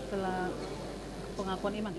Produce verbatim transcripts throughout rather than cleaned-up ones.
Setelah pengakuan iman.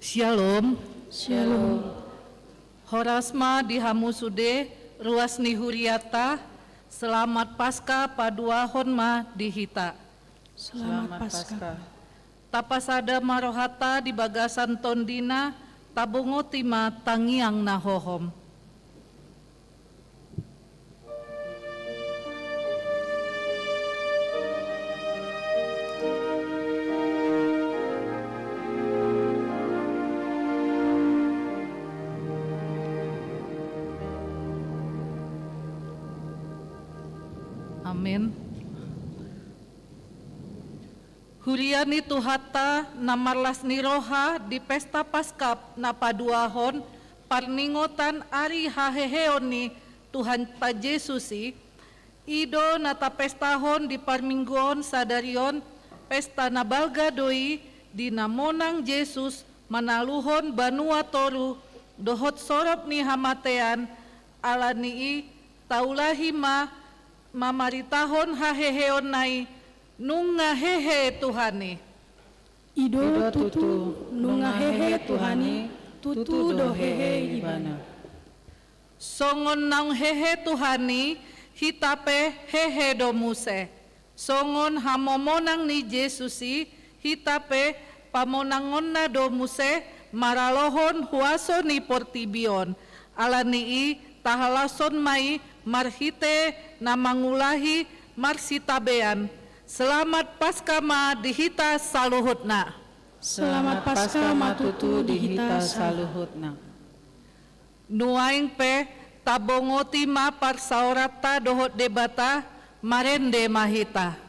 Syalom. Syalom. Horas ma di hamu sude, ruas ni huriata. Selamat Paskah paduahon ma di hita. Selamat Paskah. Tapasada ma rohanta di bagasan tondina, tabongoti ma tangiang na hohom. Amin. Huria ni Tuhanta na marlas ni roha, di pesta Paskah na paduahon parningotan ari haheheon ni Tuhanta Jesus i, i do na tapestahon di parmingguon sadari on. Pesta na balga do i, di na monang Jesus manaluhon banua toru dohot sorop ni hamatean. Ala ni i, taulahi ma mamaritahon haheheonna i. Nunga hehe Tuhan i. I do tutu, nunga hehe Tuhan i, tutu do hehe Ibana. Songon naung hehe Tuhan i, hita pe hehe do muse. Songon hamomonang ni Jesus i, hita pe pamonangonna do muse maralohon huaso ni portibi on. Ala ni i, tahalashon ma i marhite na mangulahi marsitabean. Selamat Paskah ma di hita saluhutna. Selamat Paskah ma tutu di hita saluhutna. Nuaeng pe, tabongoti ma parsaoranta dohot Debata. Marende ma hita.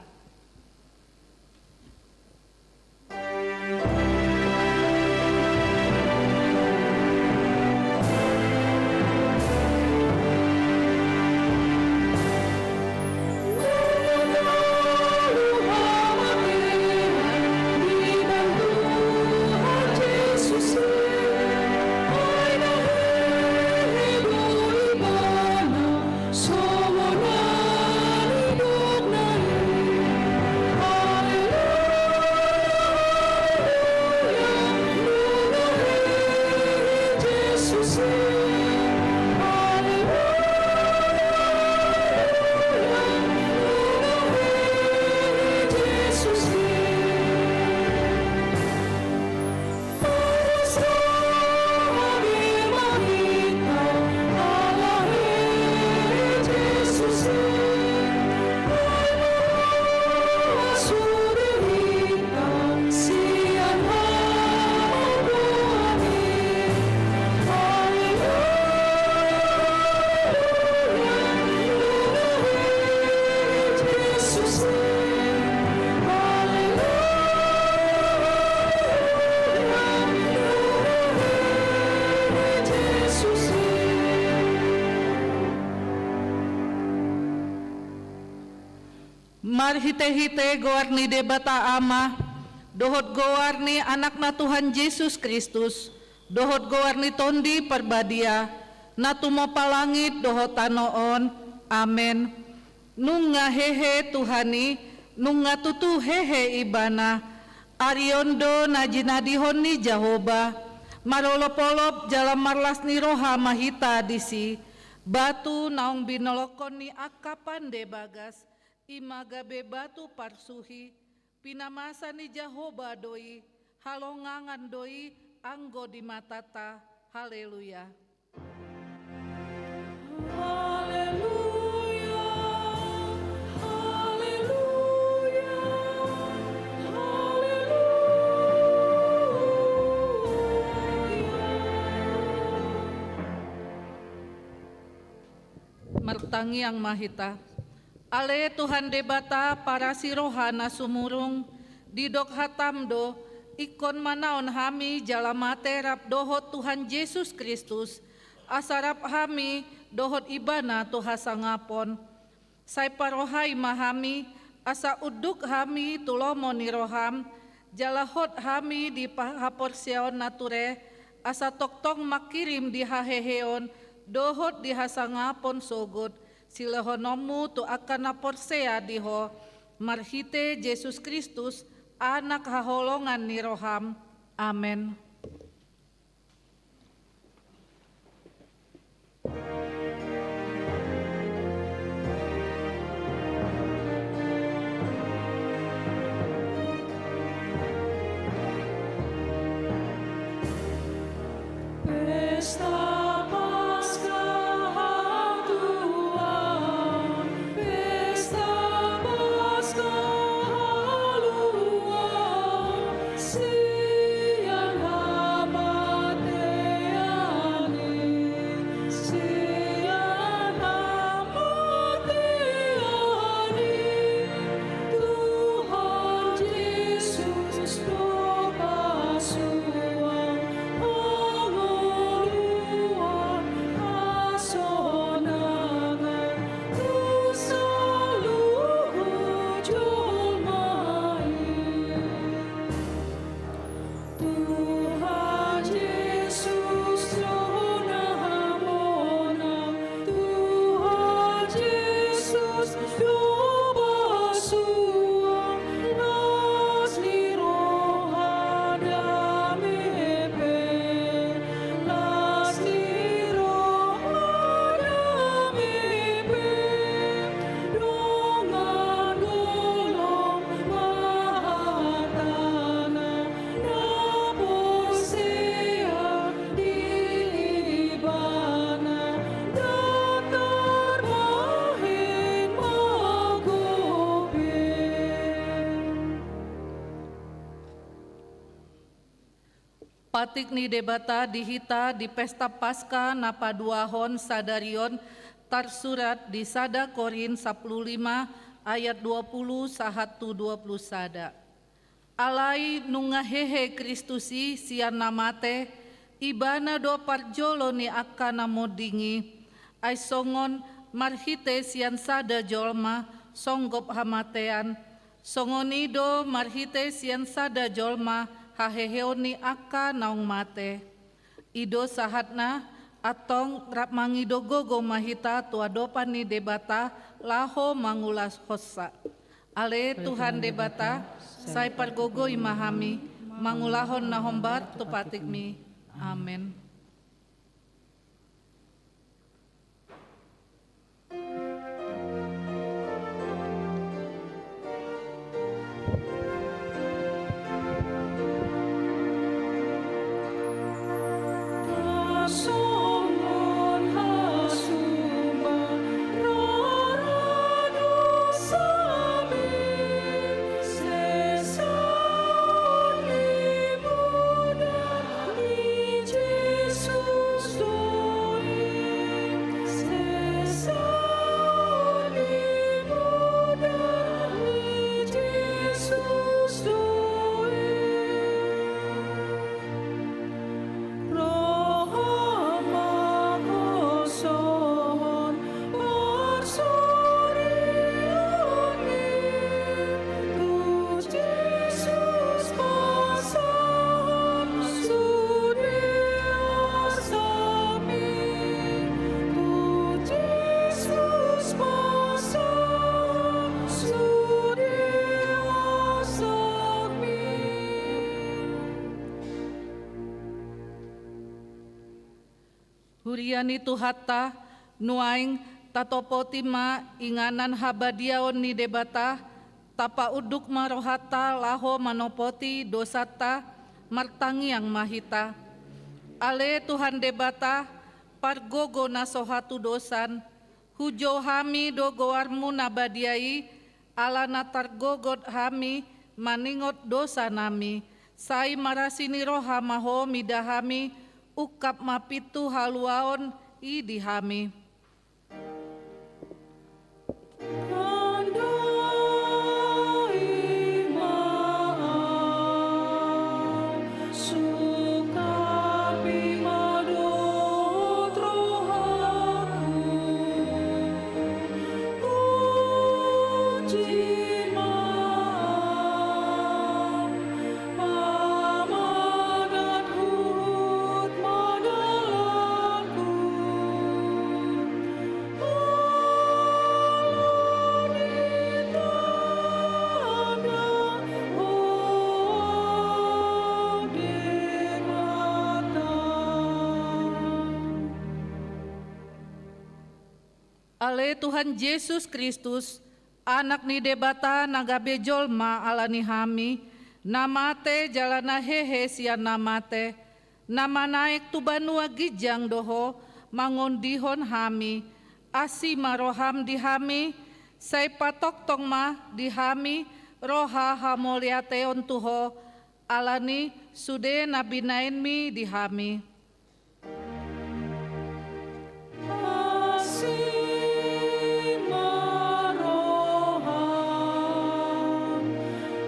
Marhite-hite goar ni Debata Ama, dohot goar ni Anakna Tuhan Jesus Kristus, dohot goar ni Tondi Parbadia, na tumompa langit dohot tano on. Amen. Nunga hehe Tuhan i, nunga tutu hehe Ibana. Ari on do na jinadihon ni Jahowa. Marolop-olop jala marlas ni roha ma hita disi. Batu naung binolongkon ni angka pande bagas, i ma gabe batu parsuhi. Pinamasa ni Jahowa do i, halongangan do i anggo di matanta. Haleluya. Haleluya, haleluya, haleluya. Martangiang ma hita. Ale Tuhan Debata, parasi roha na sumurung, didok hataM do, ingkon manaon hami jala mate rap dohot Tuhan Jesus Kristus, asa rap hami dohot Ibana tu hasangapon. Sai parohai ma hami, asa unduk hami tu lomo ni rohaM, jala hot hami di pa-, haporseaon na ture, asa tongtong mangkirim di haheheon dohot di hasangapon sogot, silehononMu tu angka na porsea di Ho, marhite Jesus Kristus, Anak haholongan ni rohaM. Amen. Pesta Paskah haluaon, pesta Paskah haluaon, sian hamatean i, sian hamatean i, Tuhan Jesus do pasuang, hangoluan, hasonangan, tu saluhut jolma i. Tuhan Jesus do na monang, Tuhan Jesus do pasuang, las ni roha dame pe, las ni roha dame pe, dongan golom ma hatana, na porsea di Ibana, ndang tarbahen magope. Patik ni Debata di hita di Pesta Paskah na paduahon sadari on tarsurat di sada Korint sampulu lima ayat dua pulu sahat tu dua pulu sada. Alai nunga hehe Kristus i sian na mate, Ibana do parjolo ni angka na monding i. Ai songon marhite sian sada jolma songgop hamatean, songon i do marhite sian sada jolma haheheon ni angka naung mate. I do sahatna, antong rap mangido gogo ma hita tu adopan ni Debata laho mangulahonsa. Ale Tuhan Debata, sai pargogoi ma hami mangulahon na hombar tu patikMi. Amen. Huria ni Tuhanta, nuaeng tatopoti ma inganan habadiaon ni Debata, tapaunduk ma rohanta laho manopoti dosanta, martangiang ma hita. Ale Tuhan Debata, pargogo na so hatudosan, hujou hami do goarmu na badia i, ala na targogot hami maningot dosa nami, sai marasi ni roha ma ho mida hami, ungkap ma pintu haluaon i di hami. Tandai ma au, sungkapi ma dohot rohangku. Uji ma au, pamanat huhut ma dalanku. Ala ni tanda ho au Debata. Ale Tuhan Jesus Kristus, Anak ni Debata na gabe jolma ala ni hami, na mate jala na hehe sian na mate, na manaek tu banua ginjang do ho mangondihon hami. Asi ma roham di hami, sai patongtong ma di hami roha hamauliateon tu ho, ala ni sude na binahenmi di hami. Asi ma roham,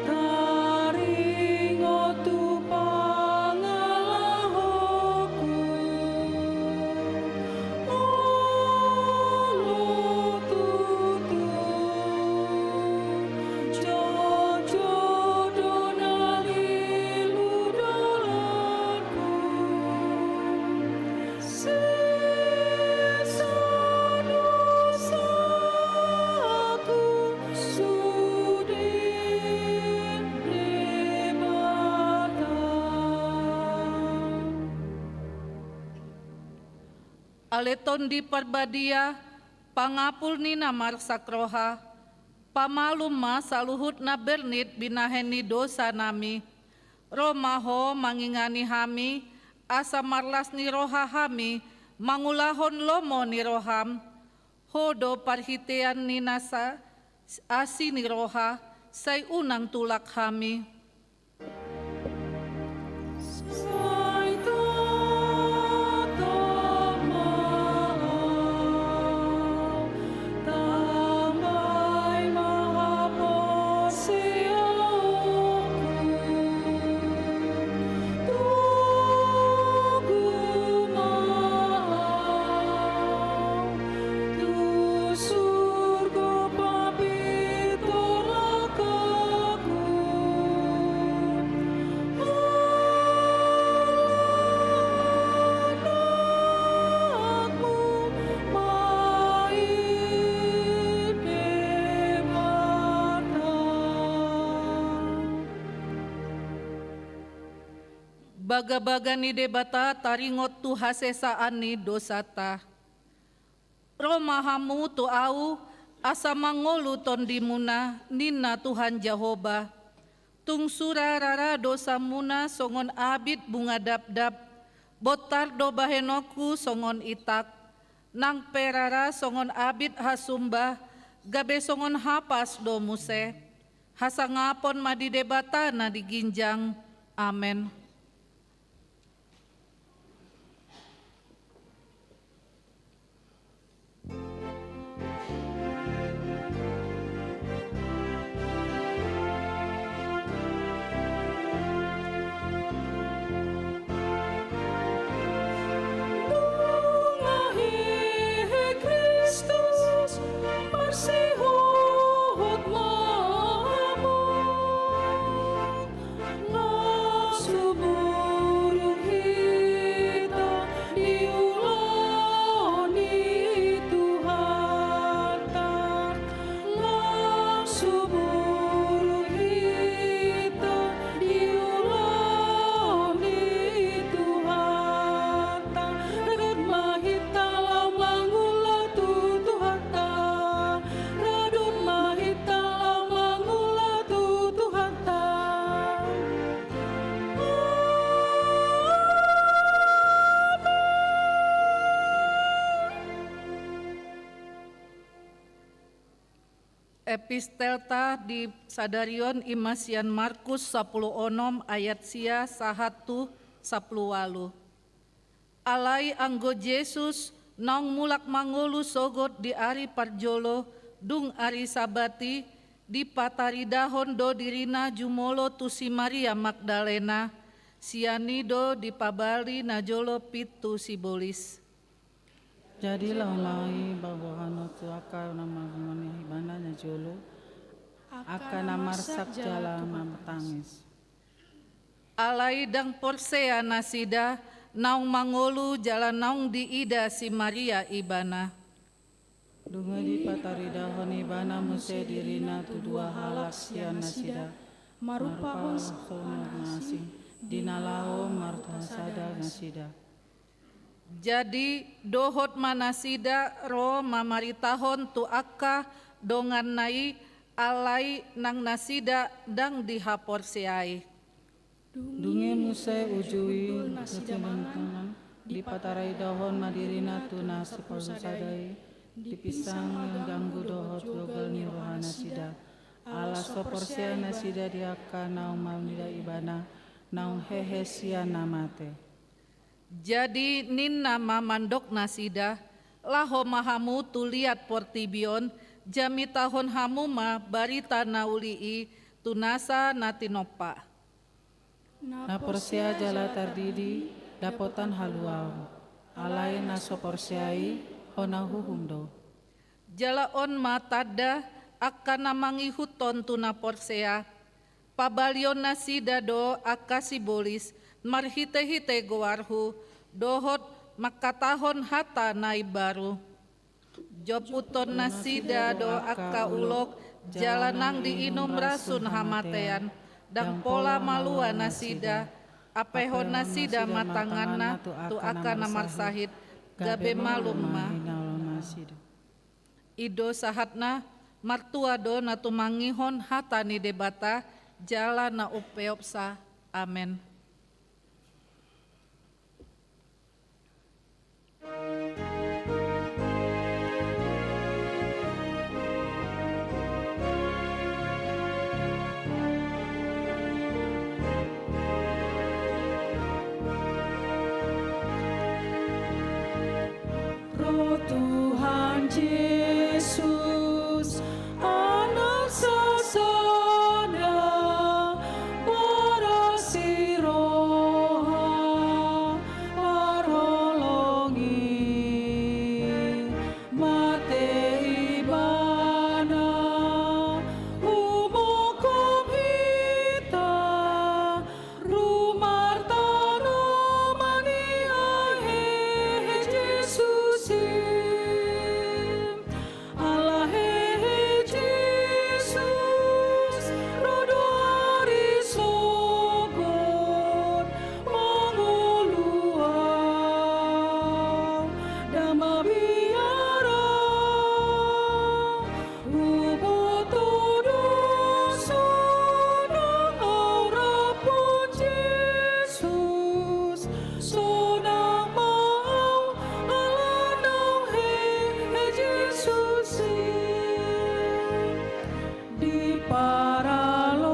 taringot tu pangalahoku. Molo tutu jotjot do na lilu dalanku, sesa dosaku sude Debata. Ale Tondi Parbadia, pangapul ni na marsak roha, pamalum ma saluhut na bernit binahen ni dosa nami. Ro ma ho mangingani hami, asa marlas ni roha hami mangulahon lomo ni roham. Ho do parhitean ni nasa asi ni roha, sai unang tulak hami. Sai totop ma au, tambai ma haporseaonku. Togu ma au tu surgo papintor langkangku. Ala anakmu ma i Debata. Bagabaga ni Debata taringot tu hasesaan ni dosanta. Ro ma hamu tu Ahu, asa mangolu tondimuna, ninna Tuhan Jahowa. Tung sura rara dosamuna songon abit bunga dapdap, bontar do bahenonku songon itak, nang pe rara songon abit hasumba, gabe songon hapas do muse. Hasangapon ma di Debata na di ginjang. Amen. Nunga hehe Kristus marsihot ma hamu. Laos tu Epistelta di sadari on i ma sian Markus sampulu onom ayat sia sahat tu sampulu ualu. Alai anggo Jesus naung mulak mangolu sogot di ari parjolo, dung ari Sabat i, dipataridahon do dirina jumolo tu si Maria Magdalena, sian i do dipabali najolo pitu sibolis. Jadi laho ma i paboahon tu angka na mangihon ibana najolo, angka na marsak jala martangis. Alai ndang porsea nasida naung mangolu jala naung diida si Maria ibana. Dung i dipataridahon ibana muse dirina tu dua halak sian nasida, marupahon songon na asing, di na laho martua sada nasida. Jadi dohot ma nasida ro mamaritahon tu angka donganna i, alai nang nasida ndang dihaporseai. Dung i muse uju i nasida mangan, dipataridahon ma dirina tu na sampulu sada i, dipinsang ganggu dohot gogal ni roha nasida, ala so porsea nasida di angka naung manida ibana, naung hehe sian na mate. Jadi ninna ma mandok nasida, laho ma hamu tu liat portibi on, jamitahon hamu ma barita na uli i tu nasa na tinompa. Na porsea jala tardidi dapotan haluaon, alai na so porsea i hona uhum do. Jala on ma tanda angka na mangihuthon tu na porsea, pabalion nasida do angka sibolis marhitehite goarhu, dohot mangkatahon hata na imbaru. Jomputhon nasida do angka ulok jala nang diinum rasun hamatean, ndang pola malua nasida, apehon nasida ma tanganna tu angka na marsahit, gabe malum ma. I do sahatna. Martua do na tumangihon hata ni Debata jala na umpeopsa. Amen. Ro Tuhan Jesus, Anak sasada, boras ni roha parholong i, mate Ibana, humophop hita, rumartano ma nian hehe Jesus i. Ala hehe Jesus, ro do ari sogot mangolu au, ndang mabiar au. Huboto do sonang au rap Jesus, sonang ma au ala naung hehe Jesus i. Di paraloan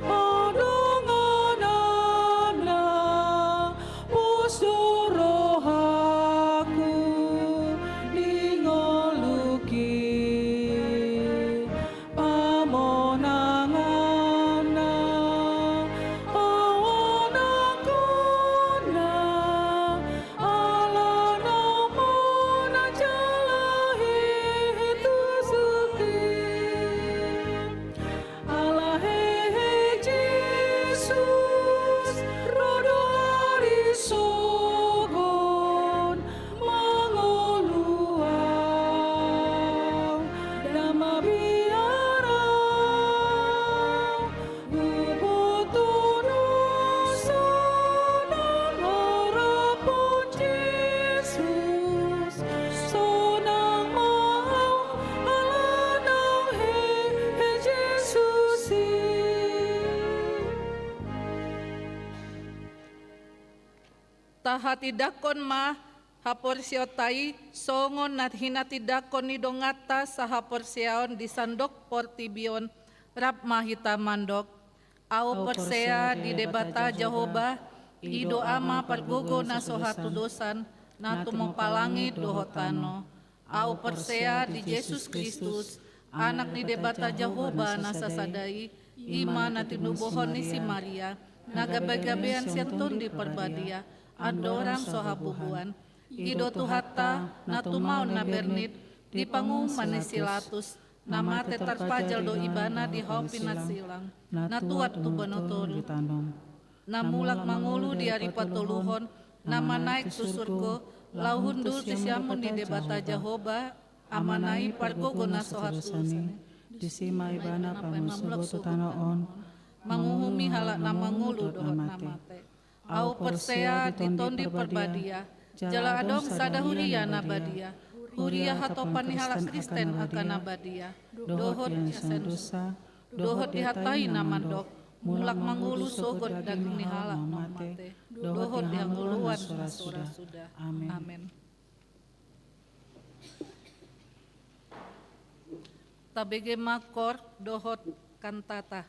adong anakna, pos do rohangku di ngolungki. Pamonanganna au anakhonna, ala naung monang jala hehe tu suti. Ala hehe Jesus, ro do ari sogot mangolu au, ndang mabiar au. Huboto do sonang au rap Jesus, sonang ma au ala naung hehe Jesus i. Tahatindangkon ma Haporseaonta i songon na hinatindangkon ni donganta sahaporseaon di sandok portibi on, rap ma hita mandok: Ahu porsea di Debata Jahowa, i do Ama pargogo na so hatudosan, na tumompa langit dohot tano. Ahu porsea di Jesus Kristus, Anak ni Debata Jahowa na sasada i, i ma na tinubuhon ni si Maria, na gabegabean sian Tondi Parbadia, andorang so habubuhan. I do Tuhanta, na tumaon na bernit, di panguhuman ni si Latus, na mate tarpajal do Ibana di hau pinarsilang, na tuat tu banua toru, na mulak mangolu di ari patoluhon, na manaek tu surgo, laho hundul tu siamun ni Debata Jahowa, Amana i pargogo na so hatudosan i. Disi ma Ibana paima mulak sogot tu tano on, manguhumi halak na mangolu dohot na mate. Ahu porsea di Tondi Parbadia, jala adong sada huria na badia, huria hatopan ni halak Kristen angka na badia, dohot di haseuseon dosa, dohot di hata i na mandok: Mulak mangolu sogot daging ni halak na mate, dohot di hangoluan na so ra suda. Amen. Tabege ma koor dohot kantata.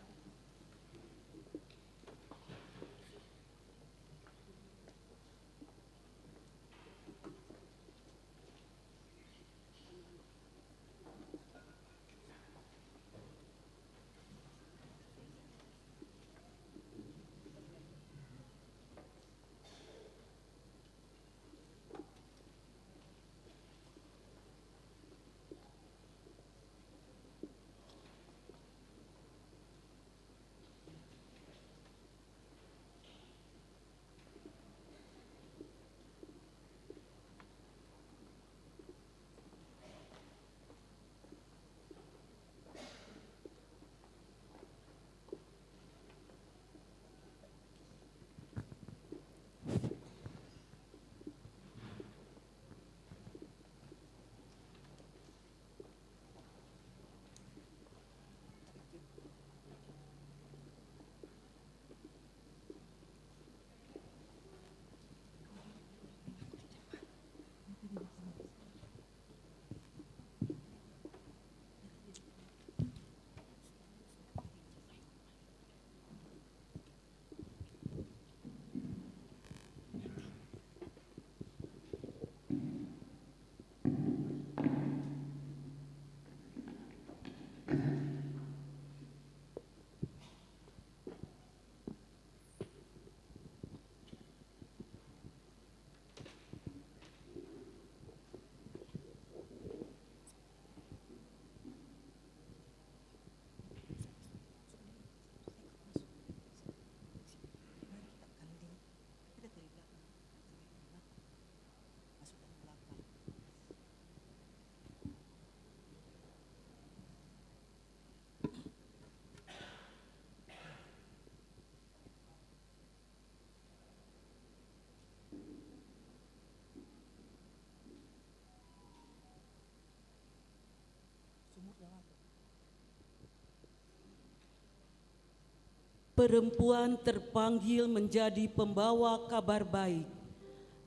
Perempuan terpanggil menjadi pembawa kabar baik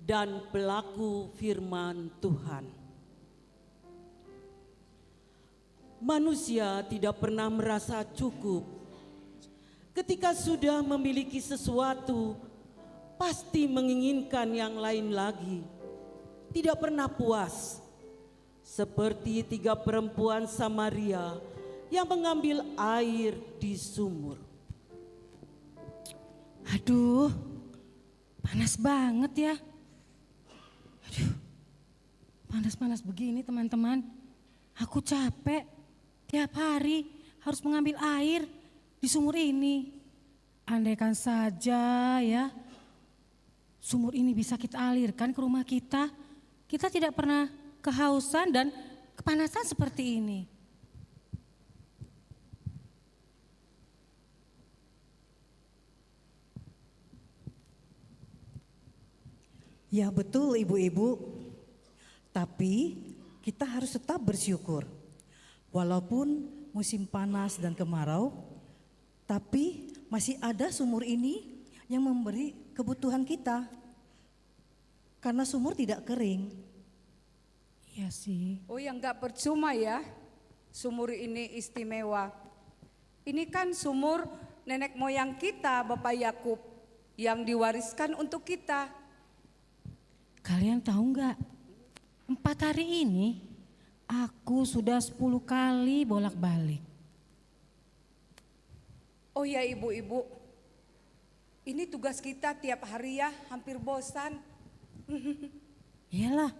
dan pelaku firman Tuhan. Manusia tidak pernah merasa cukup. Ketika sudah memiliki sesuatu, pasti menginginkan yang lain lagi. Tidak pernah puas. Seperti tiga perempuan Samaria yang mengambil air di sumur. Aduh, panas banget ya. Aduh, panas-panas begini, teman-teman. Aku capek. Tiap hari harus mengambil air di sumur ini. Andaikan saja ya, sumur ini bisa kita alirkan ke rumah kita, kita tidak pernah kehausan dan kepanasan seperti ini. Ya, betul, Ibu-ibu. Tapi kita harus tetap bersyukur. Walaupun musim panas dan kemarau, tapi masih ada sumur ini yang memberi kebutuhan kita. Karena sumur tidak kering. Iya sih. Oh ya, nggak percuma ya, sumur ini istimewa. Ini kan sumur nenek moyang kita, Bapak Yakub, yang diwariskan untuk kita. Kalian tahu nggak, empat hari ini aku sudah sepuluh kali bolak-balik. Oh ya, ibu-ibu, ini tugas kita tiap hari ya, hampir bosan. Iyalah,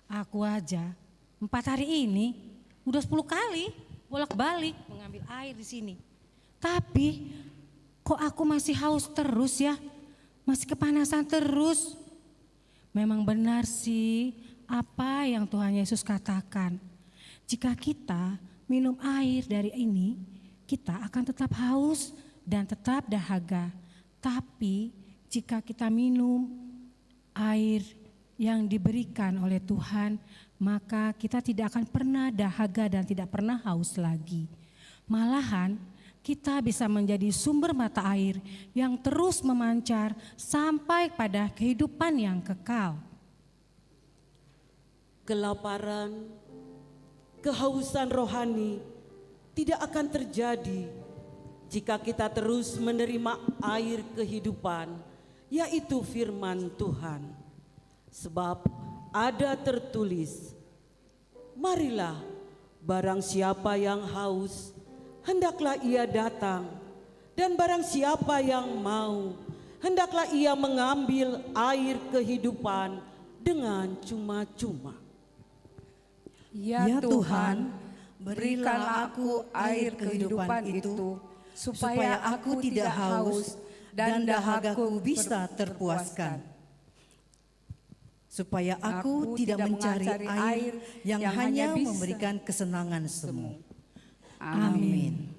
aku aja empat hari ini udah sepuluh kali bolak-balik mengambil air di sini. Tapi kok aku masih haus terus ya? Masih kepanasan terus. Memang benar sih apa yang Tuhan Yesus katakan. Jika kita minum air dari ini, kita akan tetap haus dan tetap dahaga. Tapi jika kita minum air yang diberikan oleh Tuhan, maka kita tidak akan pernah dahaga dan tidak pernah haus lagi. Malahan, kita bisa menjadi sumber mata air yang terus memancar sampai pada kehidupan yang kekal. Kelaparan, kehausan rohani tidak akan terjadi jika kita terus menerima air kehidupan, yaitu firman Tuhan. Sebab ada tertulis, "Marilah, barang siapa yang haus, hendaklah ia datang, dan barang siapa yang mau, hendaklah ia mengambil air kehidupan dengan cuma-cuma." Ya Tuhan, berikanlah aku air kehidupan itu, supaya aku tidak haus dan dahagaku bisa terpuaskan. Supaya aku tidak mencari air yang hanya memberikan kesenangan semu. Amin.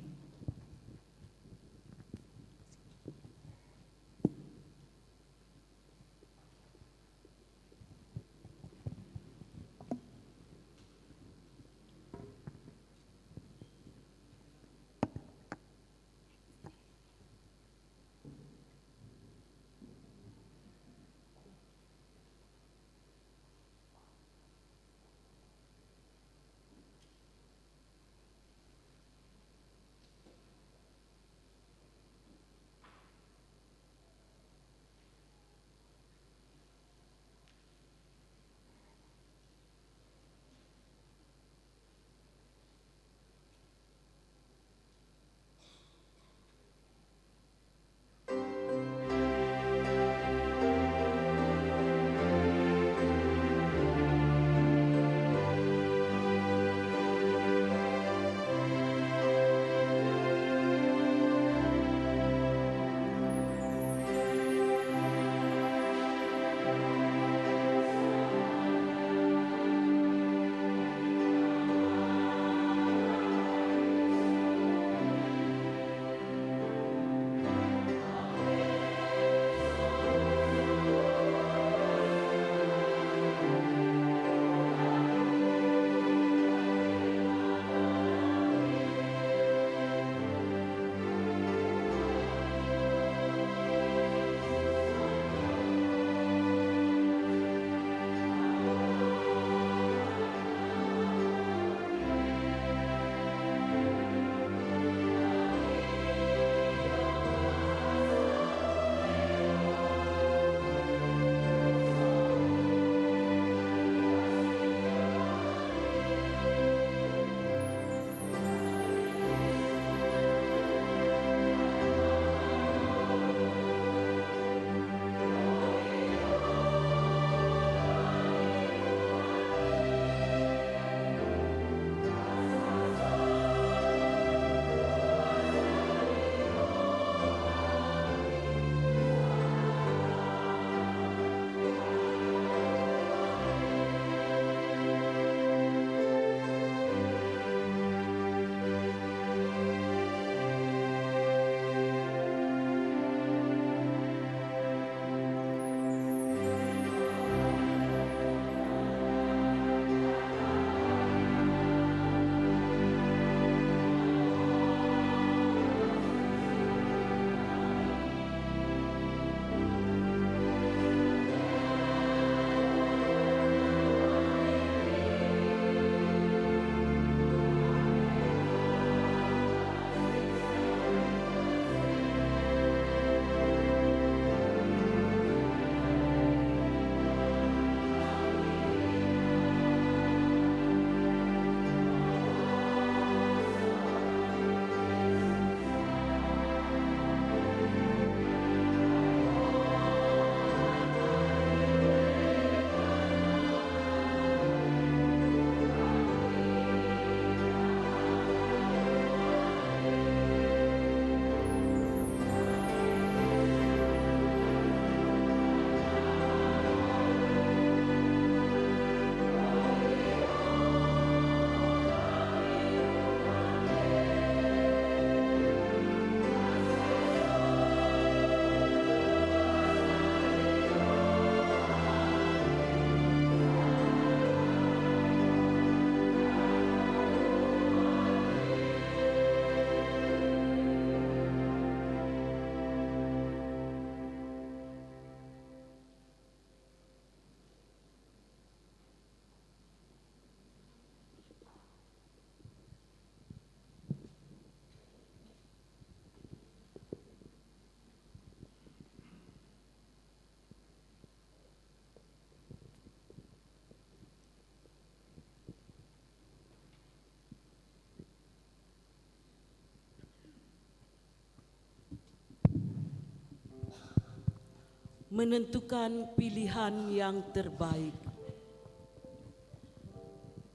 menentukan pilihan yang terbaik.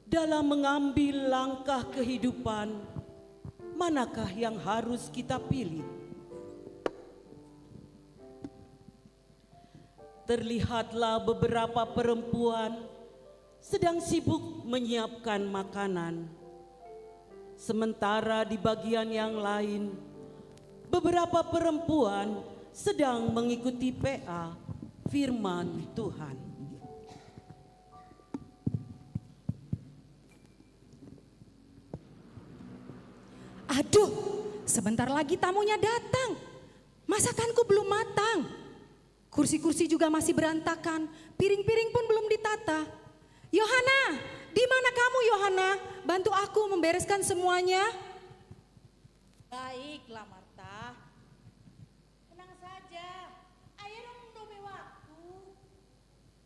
Dalam mengambil langkah kehidupan, manakah yang harus kita pilih? Terlihatlah beberapa perempuan sedang sibuk menyiapkan makanan. Sementara di bagian yang lain, beberapa perempuan sedang mengikuti P A firman Tuhan. Aduh, sebentar lagi tamunya datang. Masakanku belum matang. Kursi-kursi juga masih berantakan, piring-piring pun belum ditata. Yohana, di mana kamu, Yohana? Bantu aku membereskan semuanya. Baiklah, Marta. Tenang saja, ayah dang memberi waktu.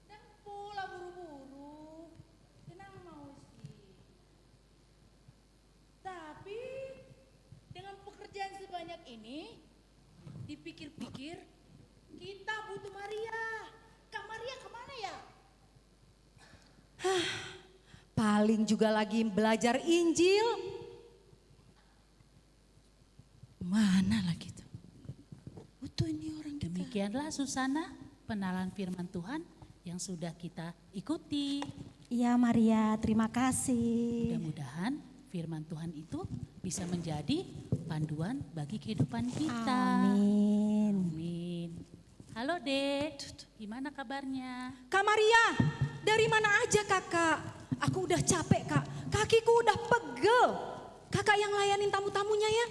Dang pola buru-buru. Tenang ma, Usi. Tapi dengan pekerjaan sebanyak ini, dipikir-pikir, kita butuh Maria. Kak Maria kemana ya? Hah, paling juga lagi belajar Injil. Mana lagi tuh? Butuh ini orang kita. Demikianlah, Susana, penalan firman Tuhan yang sudah kita ikuti. Iya, Maria, terima kasih. Mudah-mudahan firman Tuhan itu bisa menjadi panduan bagi kehidupan kita. Amin. Amin. Halo, Dek. Gimana kabarnya? Kak Maria, dari mana aja, Kakak? Aku udah capek, Kak. Kakiku udah pegel. Kakak yang layanin tamu-tamunya, ya.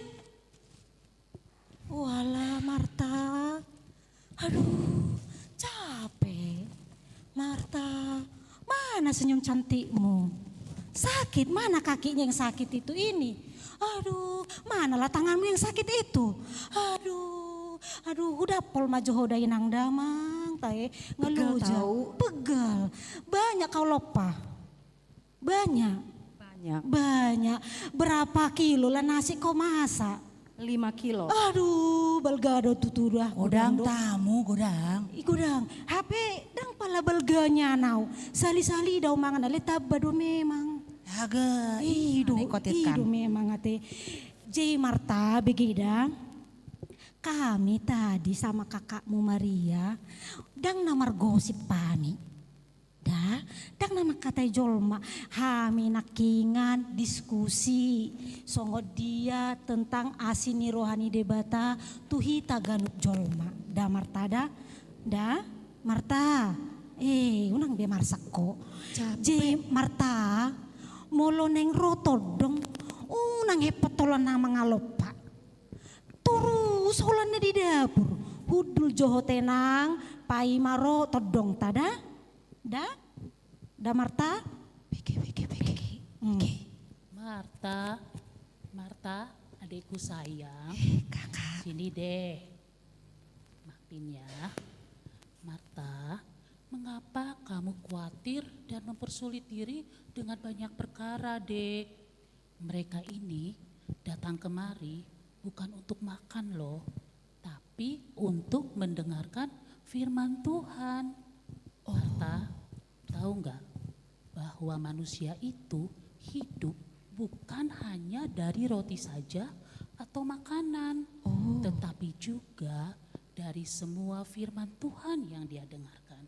Walah, Marta. Aduh, capek. Marta, mana senyum cantikmu? Sakit, mana kakinya yang sakit itu ini? Aduh, manalah tanganmu yang sakit itu? Aduh, aduh, hudapol ma jo ho da, inang damang, tahe. Pegel ngeluh ja. Pegel. Banyak kau lompa. Banyak. Banyak. Banyak. Berapa kilo lah nasi kau masak? Lima kilo. Aduh, balga do tutu da. Godang tamu, godang. I godang. Hape dang pala balga nian au. Sahali-sahali do au mangan, alai tamba do memang. Aga, i do, i do memang ate. Jadi Marta, begeda. Kami tadi sama kakakmu Maria, dang na margosip hami. Da, dang na mangkatai jolma, hami nangkiningan diskusi songon dia tentang asi ni roha ni Debata tu hita ganup jolma. Da, Marta, da? Da, Marta? Eh, unang be marsak ho. Capek. Jadi, Marta, molo naeng ro tondong, unang hepot holan na mangalompa. Torus holan na di dapur. Hundul jo ho, tenang, paima ro tondongta, da? Da? Da, Marta? Pege, pege, pege. Hmm. Marta, Marta, adikku sayang. Eh, Kakak. Sini deh. Maafin ya. Marta, mengapa kamu khawatir dan mempersulit diri dengan banyak perkara, Dek? Mereka ini datang kemari bukan untuk makan loh, tapi untuk mendengarkan firman Tuhan. Oh. Marta, tahu nggak bahwa manusia itu hidup bukan hanya dari roti saja atau makanan, oh, tetapi juga dari semua firman Tuhan yang dia dengarkan.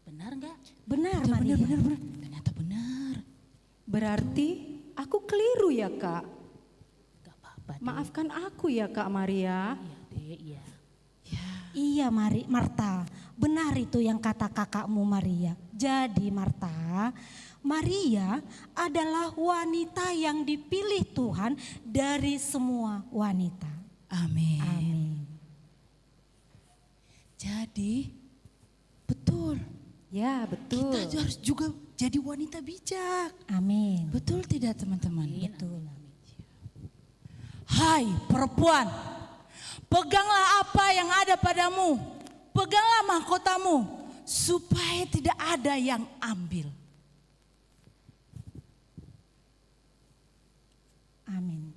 Benar nggak? Benar, Maria. Benar, benar, benar. Ternyata benar. Berarti aku keliru ya, Kak? Nggak apa-apa, Dek. Maafkan aku ya, Kak Maria. Iya, Dek, iya. Ya. Iya, Mari-, Marta. Benar itu yang kata kakakmu, Maria. Jadi, Marta, Maria adalah wanita yang dipilih Tuhan dari semua wanita. Amin. Amin. Jadi, betul. Ya, betul. Kita harus juga jadi wanita bijak. Amin. Betul tidak, teman-teman? Amin. Betul. Hai perempuan, peganglah apa yang ada padamu, peganglah mahkotamu, supaya tidak ada yang ambil. Amin.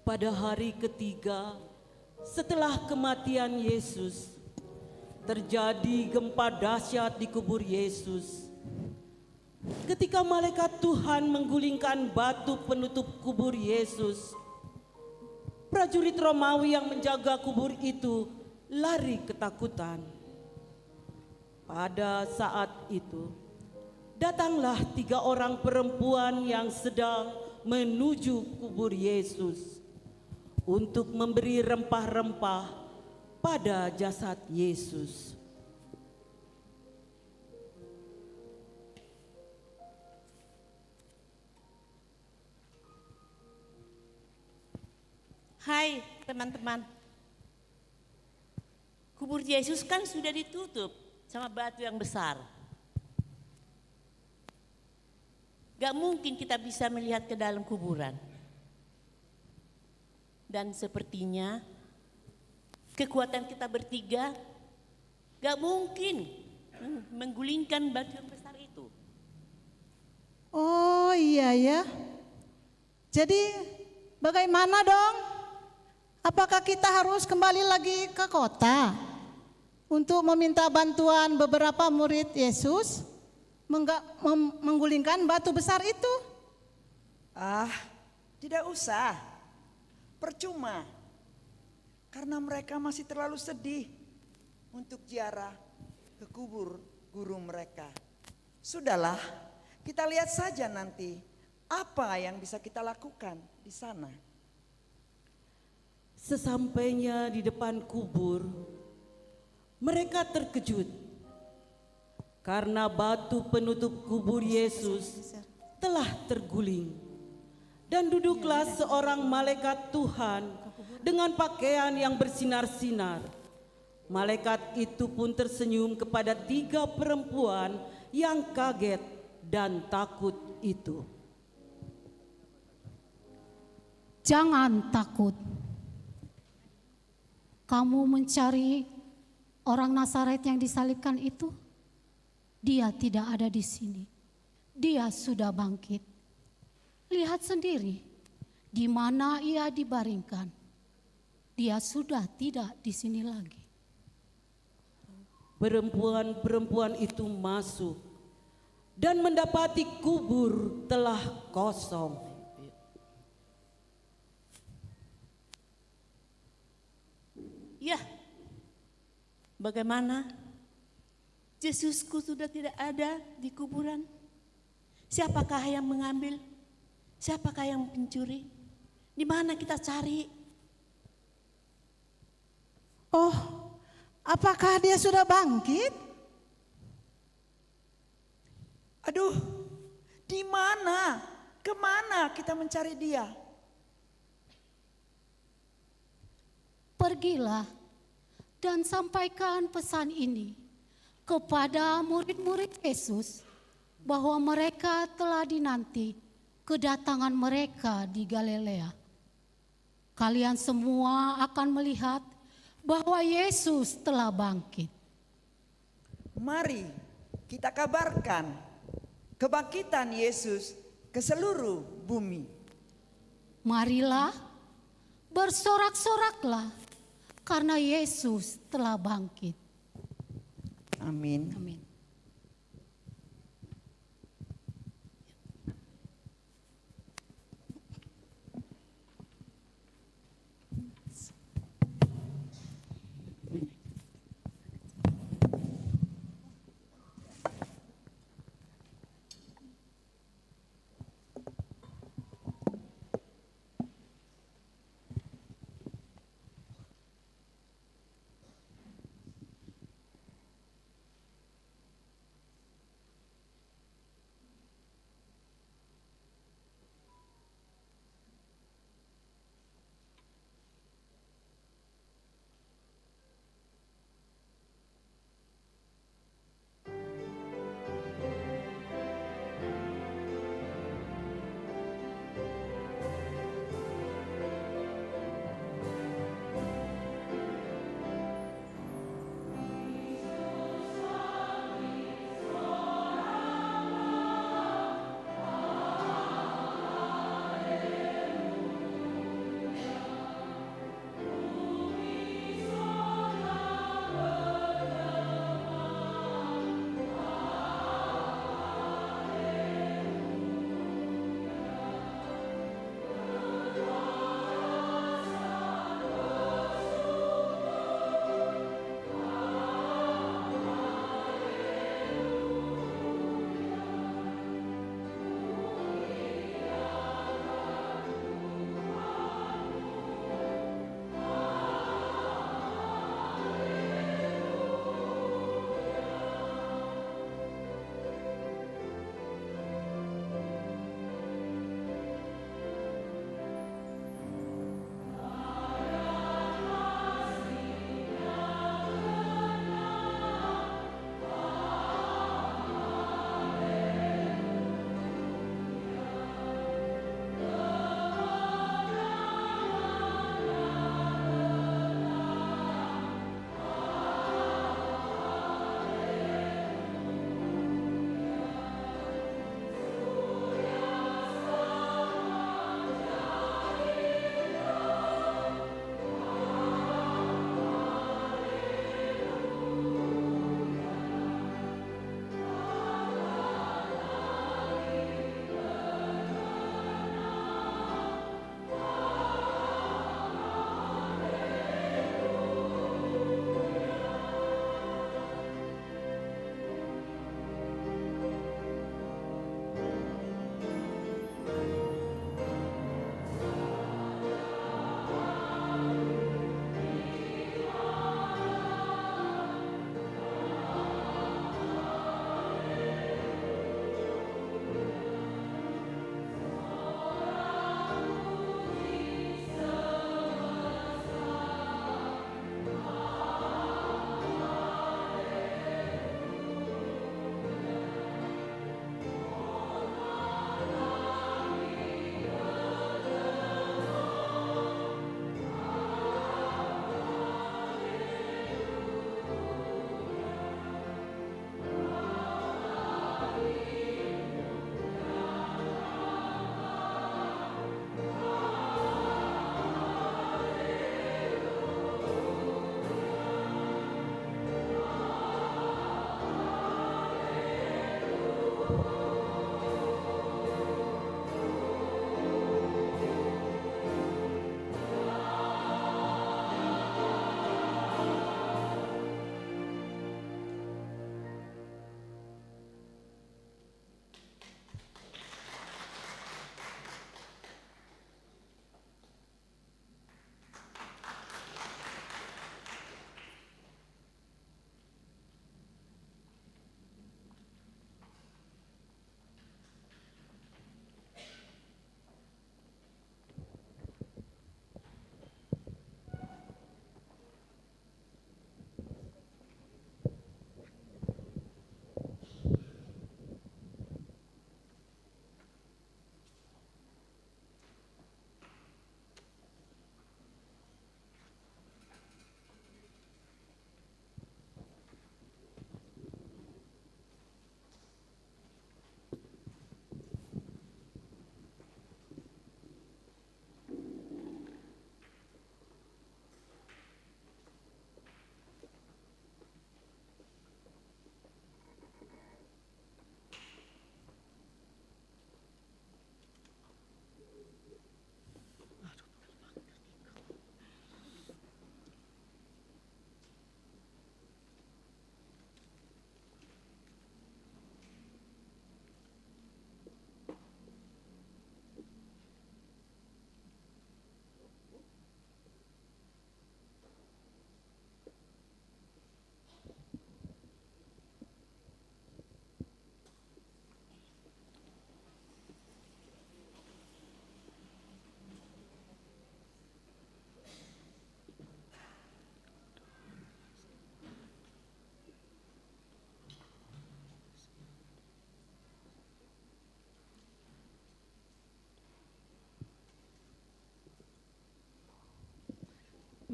Pada hari ketiga setelah kematian Yesus, terjadi gempa dahsyat di kubur Yesus. Ketika malaikat Tuhan menggulingkan batu penutup kubur Yesus, prajurit Romawi yang menjaga kubur itu lari ketakutan. Pada saat itu, datanglah tiga orang perempuan yang sedang menuju kubur Yesus untuk memberi rempah-rempah pada jasad Yesus. Hai, teman-teman. Kubur Yesus kan sudah ditutup sama batu yang besar. Gak mungkin kita bisa melihat ke dalam kuburan. Dan sepertinya kekuatan kita bertiga gak mungkin meng-, menggulingkan batu yang besar itu. Oh iya ya. Jadi, bagaimana dong? Apakah kita harus kembali lagi ke kota untuk meminta bantuan beberapa murid Yesus mengga-, mem-, menggulingkan batu besar itu? Ah, tidak usah. Percuma. Karena mereka masih terlalu sedih untuk ziarah ke kubur guru mereka. Sudahlah, kita lihat saja nanti apa yang bisa kita lakukan di sana. Sesampainya di depan kubur, mereka terkejut karena batu penutup kubur Yesus telah terguling. Dan duduklah seorang malaikat Tuhan dengan pakaian yang bersinar-sinar. Malaikat itu pun tersenyum kepada tiga perempuan yang kaget dan takut itu. Jangan takut. Kamu mencari orang Nazaret yang disalibkan itu? Dia tidak ada di sini. Dia sudah bangkit. Lihat sendiri di mana ia dibaringkan. Dia sudah tidak di sini lagi. Perempuan-perempuan itu masuk dan mendapati kubur telah kosong. Ya, bagaimana? Yesusku sudah tidak ada di kuburan. Siapakah yang mengambil? Siapakah yang pencuri? Di mana kita cari? Oh, apakah dia sudah bangkit? Aduh, di mana? Kemana kita mencari dia? Pergilah dan sampaikan pesan ini kepada murid-murid Yesus, bahwa mereka telah dinanti kedatangan mereka di Galilea. Kalian semua akan melihat bahwa Yesus telah bangkit. Mari kita kabarkan kebangkitan Yesus ke seluruh bumi. Marilah, bersorak-soraklah, karena Yesus telah bangkit. Amin. Amin.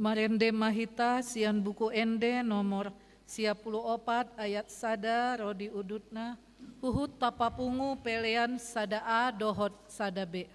Marende ma hita sian Buku Ende nomor sia pulu opat ayat sada ro di udutna, huhut tapapungu pelean sada A dohot sada B.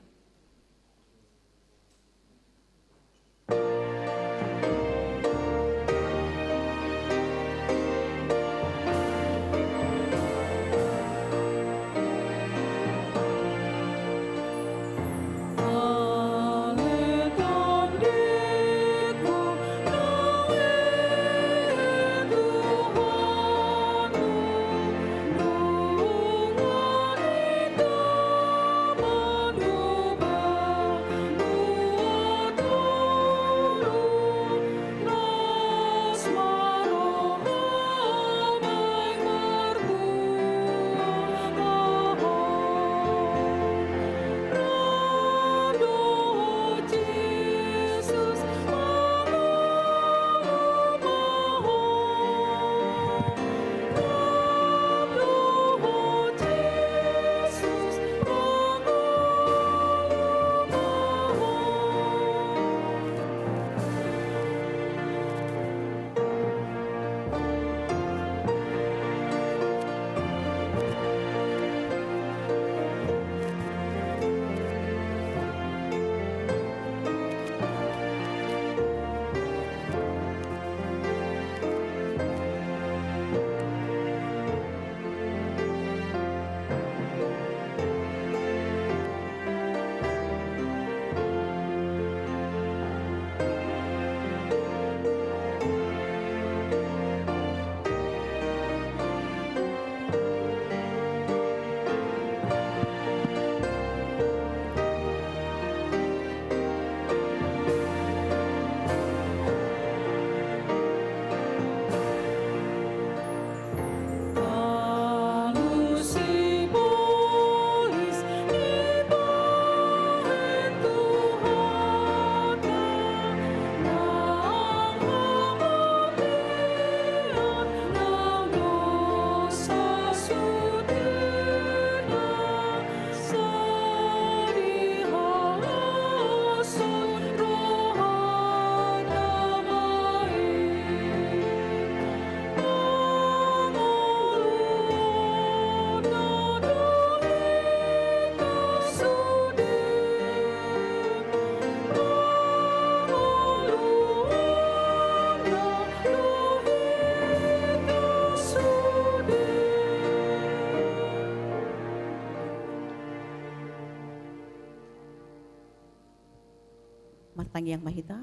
Martangiang ma hita.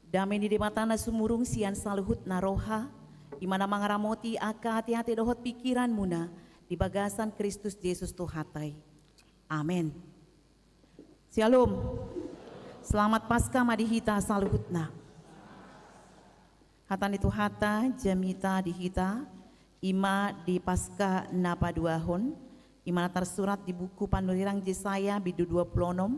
Dame ni Debata na sumurung sian saluhut na roha, i ma na mangaramoti angka ateate dohot pingkiranmuna di bagasan Kristus Jesus Tuhanta i. Amen. Syalom. Selamat Paskah ma di hita saluhutna. Hata ni Tuhanta jamita di hita, i ma di Paskah na paduahon, i ma na tarsurat di buku panurirang Jesaya bindu dua pulu onom,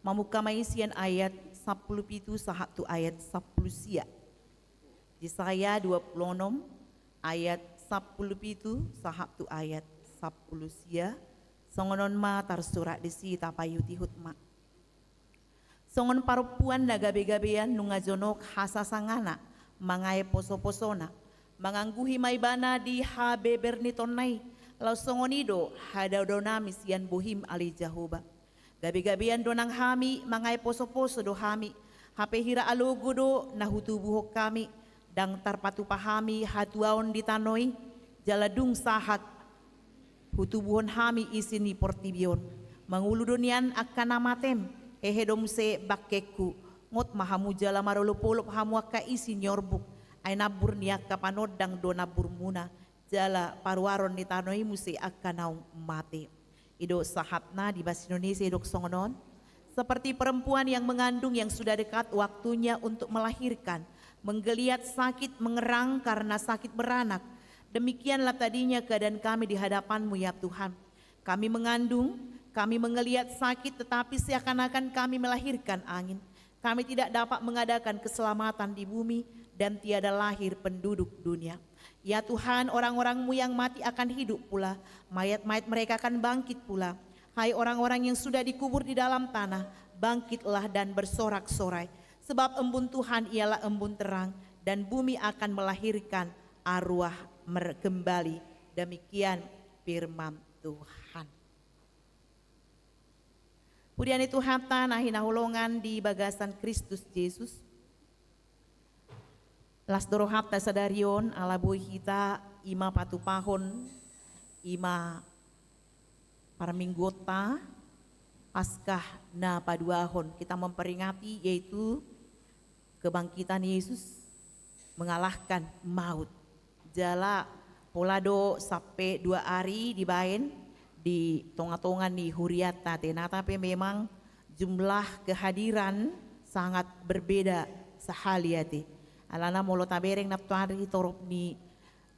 mamungka ma i sian ayat sampulu pitu sahat tu ayat sampulu sia. Jesaya dua pulu onom ayat sampulu pitu sahat tu ayat sampulu sia, songon on ma tarsurat disi, tapaihutihut ma. Songon parompuan na gabegabean nunga jonok hasasangana mangae posoposona, mangangguhi ma ibana di habeber ni tonna i, laos songon i do hadaodao nami sian bohim ale Jahowa. Gabegabean do nang hami, mangae posoposo do hami, hape hira alogo do na hutubuhon hami, ndang tarpatupa hami hatuaon di tano i, jala dung sahat hutubuhon hami isi ni portibi on. Mangolu do nian angka na matem, hehe do muse bangkengku. Ngot ma hamu jala marolopolop hamu angka isi ni orbuk, ai nambur ni angka panondang do namburmuna, jala paruaron ni tano i muse angka naung mate. I do sahatna. Di bahasa Indonesia didok songon on. Seperti perempuan yang mengandung yang sudah dekat waktunya untuk melahirkan, menggeliat sakit, mengerang karena sakit beranak, demikianlah tadinya keadaan kami di hadapan-Mu, ya Tuhan. Kami mengandung, kami menggeliat sakit, tetapi seakan-akan kami melahirkan angin. Kami tidak dapat mengadakan keselamatan di bumi, dan tiada lahir penduduk dunia. Ya Tuhan, orang-orang-Mu yang mati akan hidup pula, mayat-mayat mereka akan bangkit pula. Hai orang-orang yang sudah dikubur di dalam tanah, bangkitlah dan bersorak-sorai. Sebab embun Tuhan ialah embun terang, dan bumi akan melahirkan arwah mer-, kembali. Demikian firman Tuhan. Pudian ni Tuhanta na hinaholongan di bagasan Kristus Jesus. Las do rohanta sadari on, ala boi hita i ma patupahon i ma parmingguonta Paskah na paduahon. Kita memperingati yaitu kebangkitan Yesus mengalahkan maut. Jala pola do sampe dua ari dibaen di tonga-tonga ni hurianta ate. Nata pe memang jumlah kehadiran sangat berbeda sahali ate. Alana molo tabereng nantoari torop ni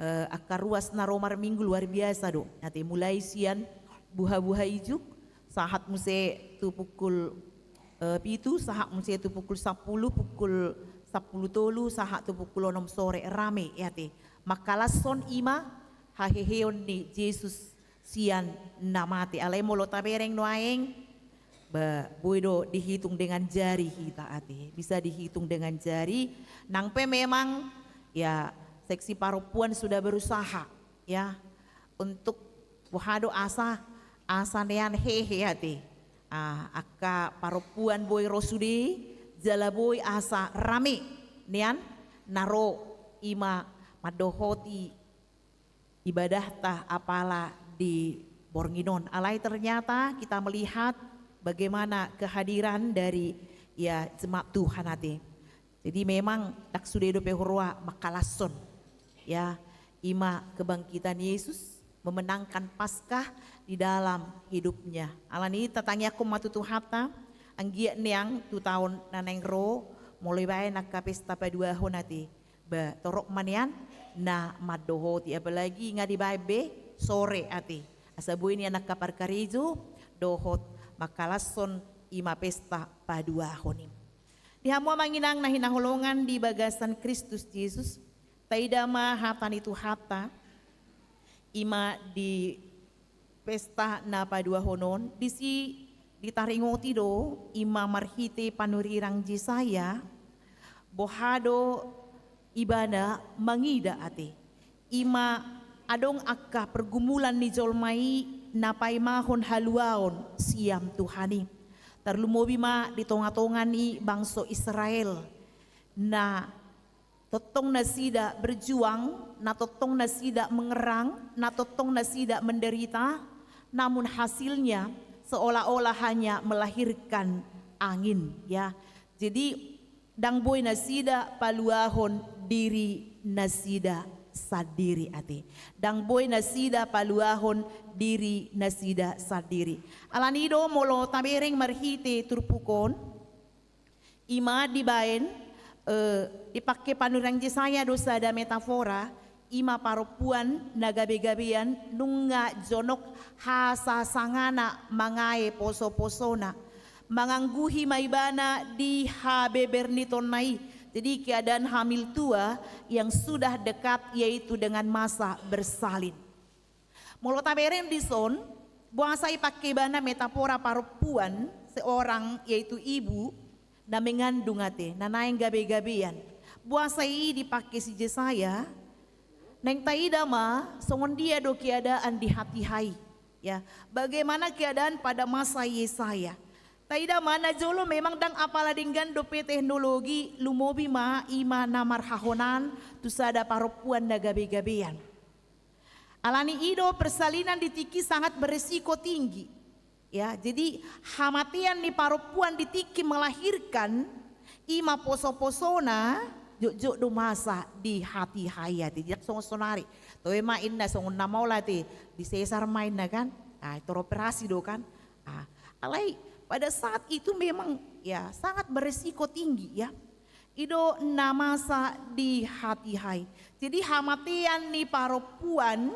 eh, angka ruas na ro marminggu luar biasa do. Ate, mulai sian buha-buha ijuk, sahat muse tu pukul, eh, pitu, sahat muse tu pukul sampulu, pukul sampulu tolu, sahat tu pukul onom sore, rame, ate. Mangkalashon i ma haheheon ni Jesus sian na mate. Alai molo tabereng nuaeng, ba, boi do dihitung dengan jari hita ate, bisa dihitung dengan jari. Nang pe memang, ya, seksi parompuan sudah berusaha, ya, untuk boha do asa, asa nian hehe ate. Ah, angka parompuan boi ro sude, jala boi asa rame nian na ro i ma mandohoti ibadahta apala di borngin on. Alai ternyata kita melihat bagaimana kehadiran dari, ya, jemaat Tuhan ate. Jadi memang ndang sude dope huroha mangkalashon, ya, i ma kebangkitan Yesus, memenangkan Paskah di dalam hidupnya. Alani i tatangiangkon ma tu Tuhanta, anggiat nian tu taon na naeng ro, molo dibaen angka pesta paduahon ate, ba, torop ma nian na mandohoti, apalagi nga dibaen be sore ate. Asa boi nian angka parkarejo dohot mangkalashon i ma pesta paduahon i. Di hamu amang inang na hinaholongan di bagasan Kristus Jesus, taida ma hata ni Tuhanta, i ma di pesta na paduahon on, disi ditaringoti do i ma marhite panurirang Jesaya, boha do ibana mangida ate. I ma adong angka pergumulan ni jolma i na paimahon haluaon sian Tuhan i. Tarlumobi ma di tonga-tonga ni bangso Israel, na tongtong nasida berjuang, na tongtong nasida mengerang, na tongtong nasida menderita, namun hasilnya seolah-olah hanya melahirkan angin, ya. Jadi, ndang boi nasida paluahon diri nasida sandiri ate. Ndang boi nasida paluahon diri nasida sandiri. Alani i do molo tabereng marhite turpuk on, i ma dibaen, eh, dipangke panurirang Jesaya do sada metafora, i ma parompuan na gabe-gabean nunga jonok hasasangana mangae poso-posona. Mangangguhi ma ibana di habebernitonna i. Jadi keadaan hamil tua yang sudah dekat, yaitu dengan masa bersalin. Molo tabereng dison, boasa dipangke ibana metafora parompuan, seorang, yaitu ibu, na mengandung ate, na naeng gabe-gabean. Boasa i dipangke si Jesaya, naeng taida ma songon dia do keadaan di hatiha i. Ya, bagaimana keadaan pada masa Yesaya? Taida ma najolo memang ndang apala denggan dope teknologi, lumobi ma i ma na marhahonan tu sada parompuan na gabe-gabean. Alani i do persalinan di tingki sangat beresiko tinggi. Ya, jadi hamatean ni parompuan di tingki melahirkan, i ma poso-posona, jotjot do masa di hatiha i ate. Jadi ndang songon sonari. Toe ma inna songon na maol ate, disesar ma inna kan. Ah, tor operasi do kan. Ah, alai pada saat itu memang, ya, sangat beresiko tinggi, ya. I do na masa di hatiha i. Jadi hamatean ni parompuan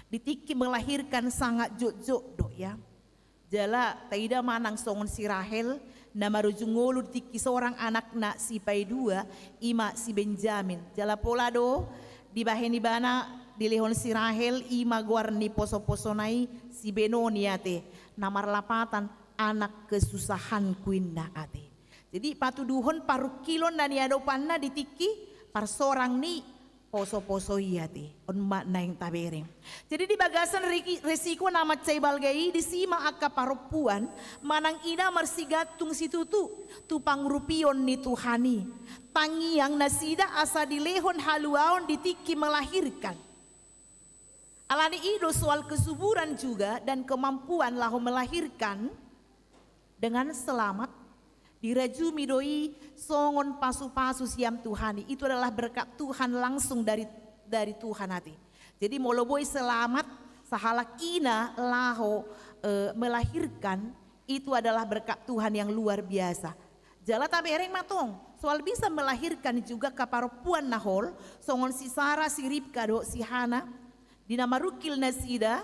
di tingki melahirkan sangat jotjot do, ya. Jala taida ma nang songon si Rahel na marujung ngolu di tingki sorang anakna sipaidua, i ma si Benjamin. Jala pola do dibahen ibana, dilehon si Rahel i ma goar ni poso-posona i si Benoni ate, na marlapatan anak kesusahanku inna ate. Jadi patuduhon parungkilon na niadopanna di tingki parsorang ni poso-poso i ate. On ma naeng tabereng. Jadi di bagasan riki-, resiko na mansai balga i, disi ma angka parompuan manang ina marsigantung situtu tu pangurupion ni Tuhan i. Tangiang nasida asa dilehon haluaon di tingki melahirkan. Alani i do soal kesuburan juga dan kemampuan laho melahirkan dengan selamat, dirajumi do i songon pasu-pasu sian Tuhan i. Itu adalah berkat Tuhan langsung dari, dari Tuhan ate. Jadi molo boi selamat sahalak ina laho, eh, melahirkan, itu adalah berkat Tuhan yang luar biasa. Jala tabereng ma tong, soal bisa melahirkan juga angka parompuan na hol, songon si Sara, si Ribka dohot si Hana, di na marungkil nasida,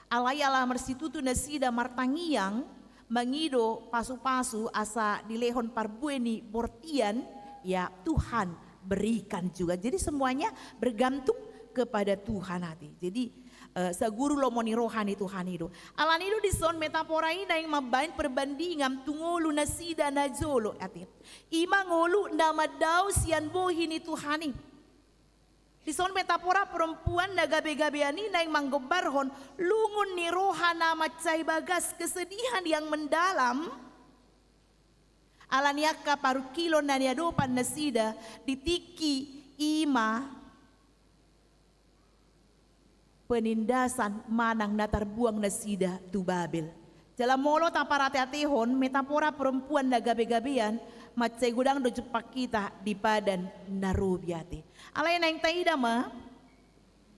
alai ala marsitutu nasida martangiang, mangido pasu-pasu asa dilehon parbue ni bortian, ya Tuhan berikan juga. Jadi semuanya bergantung kepada Tuhan ate. Jadi, eh, saguru lomo ni roha ni Tuhan i do. Alani i do dison metafora i naeng mambaen perbandingan tu ngolu nasida najolo ate. I ma ngolu na mandao sian bohi ni Tuhan i. Dison metafora perempuan na gabe-gabean i naeng manggombarhon lungun ni roha na mansai bagas, kesedihan yang mendalam. Alani angka parungkilon na niadopan nasida di tingki i ma penindasan manang na tarbuang nasida tu Babel. Jala molo taparate-atehon metafora perempuan na gabe-gabean, mansai godang do jumpang hita di padan na robi ate. Alai naeng taida ma,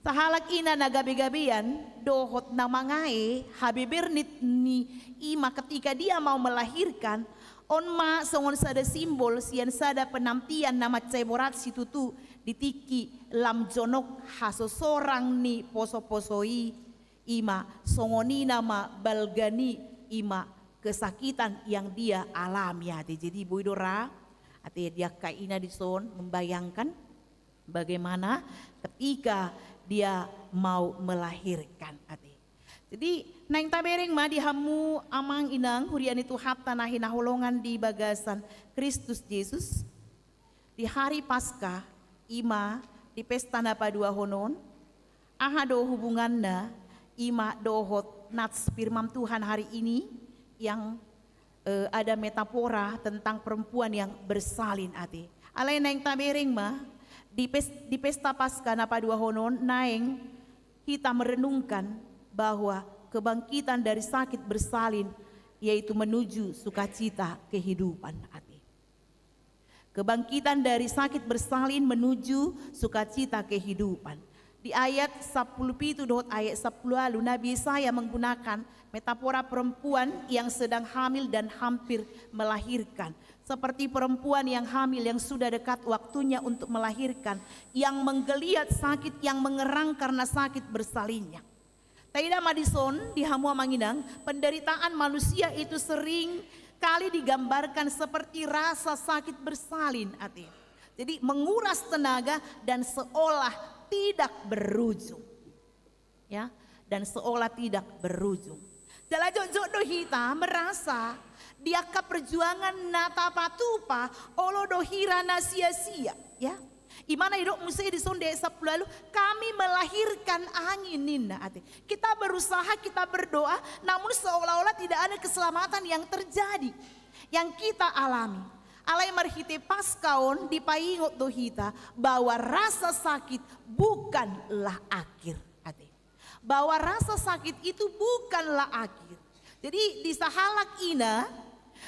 sahalak ina na gabe-gabean dohot na mangae habeber ni, ni i ma ketika dia mau melahirkan, on ma songon sada simbol sian sada penantian na mansai borat situtu di tingki lam jonok hasosorang ni poso-poso i, i ma songon i nama balga ni, i ma kesakitan yang dia alami ate. Jadi boi do ra ate di angka ina dison membayangkan bagaimana ketika dia mau melahirkan ate. Jadi naeng tabereng ma di hamu amang inang huria ni Tuhanta na hinaholongan di bagasan Kristus Jesus, di hari Paskah, i ma di pesta na paduahon on, aha do hubunganna i ma dohot nats firman Tuhan hari ini yang, eh, ada metafora tentang perempuan yang bersalin ate. Alai naeng tabereng ma, di pes-, di pesta Paskah na paduahon on naeng hita merenungkan bahwa kebangkitan dari sakit bersalin yaitu menuju sukacita kehidupan ate. Kebangkitan dari sakit bersalin menuju sukacita kehidupan. Di ayat sampulu pitu dohot ayat sampulu ualu, Nabi Yesaya menggunakan metafora perempuan yang sedang hamil dan hampir melahirkan. Seperti perempuan yang hamil yang sudah dekat waktunya untuk melahirkan, yang menggeliat sakit, yang mengerang karena sakit bersalinnya. Taida ma dison di hamu amang inang, penderitaan manusia itu sering kali digambarkan seperti rasa sakit bersalin ate. Jadi menguras tenaga dan seolah tidak berujung. Ya, dan seolah tidak berujung. Jala jotjot do hita merasa di angka perjuangan na tapatupa olo do hira na sia-sia, ya. I ma na didok muse dison di ayat sampulu ualu, "Kami melahirkan angin," ninna ate. Kita berusaha, kita berdoa, namun seolah-olah tidak ada keselamatan yang terjadi, yang kita alami. Alai marhite Paskah on dipaingot do hita bahwa rasa sakit bukanlah akhir ate. Bahwa rasa sakit itu bukanlah akhir. Jadi di sahalak ina,